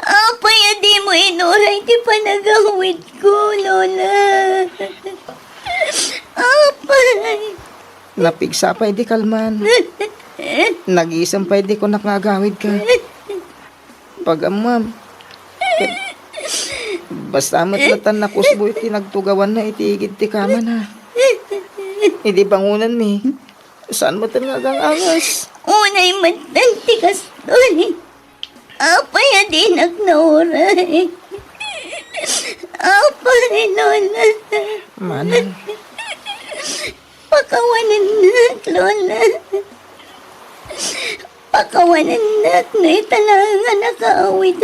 Apay a dimo inuray ti panagawidko, Lola? Apay. Napigsa pay di kalman. Nagisem pay di kunak nga agawidka. Pagammam. Ket basta met natan nakusbo iti nagtugawanna iti igid ti kamana. Idi bangonenmi, saan metten nga agang-angas. Unay metten ti kastoy. Apay a dinak nauray. Apay, Lola. Manang. Pakawanennak, Lola. Pakawanennak no ita laeng a nakaawid.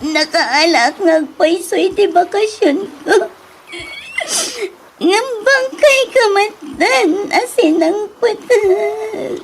Nakaalaak nga agpayso iti bakasionko. Ngem bangkayka metten a sinangpetak.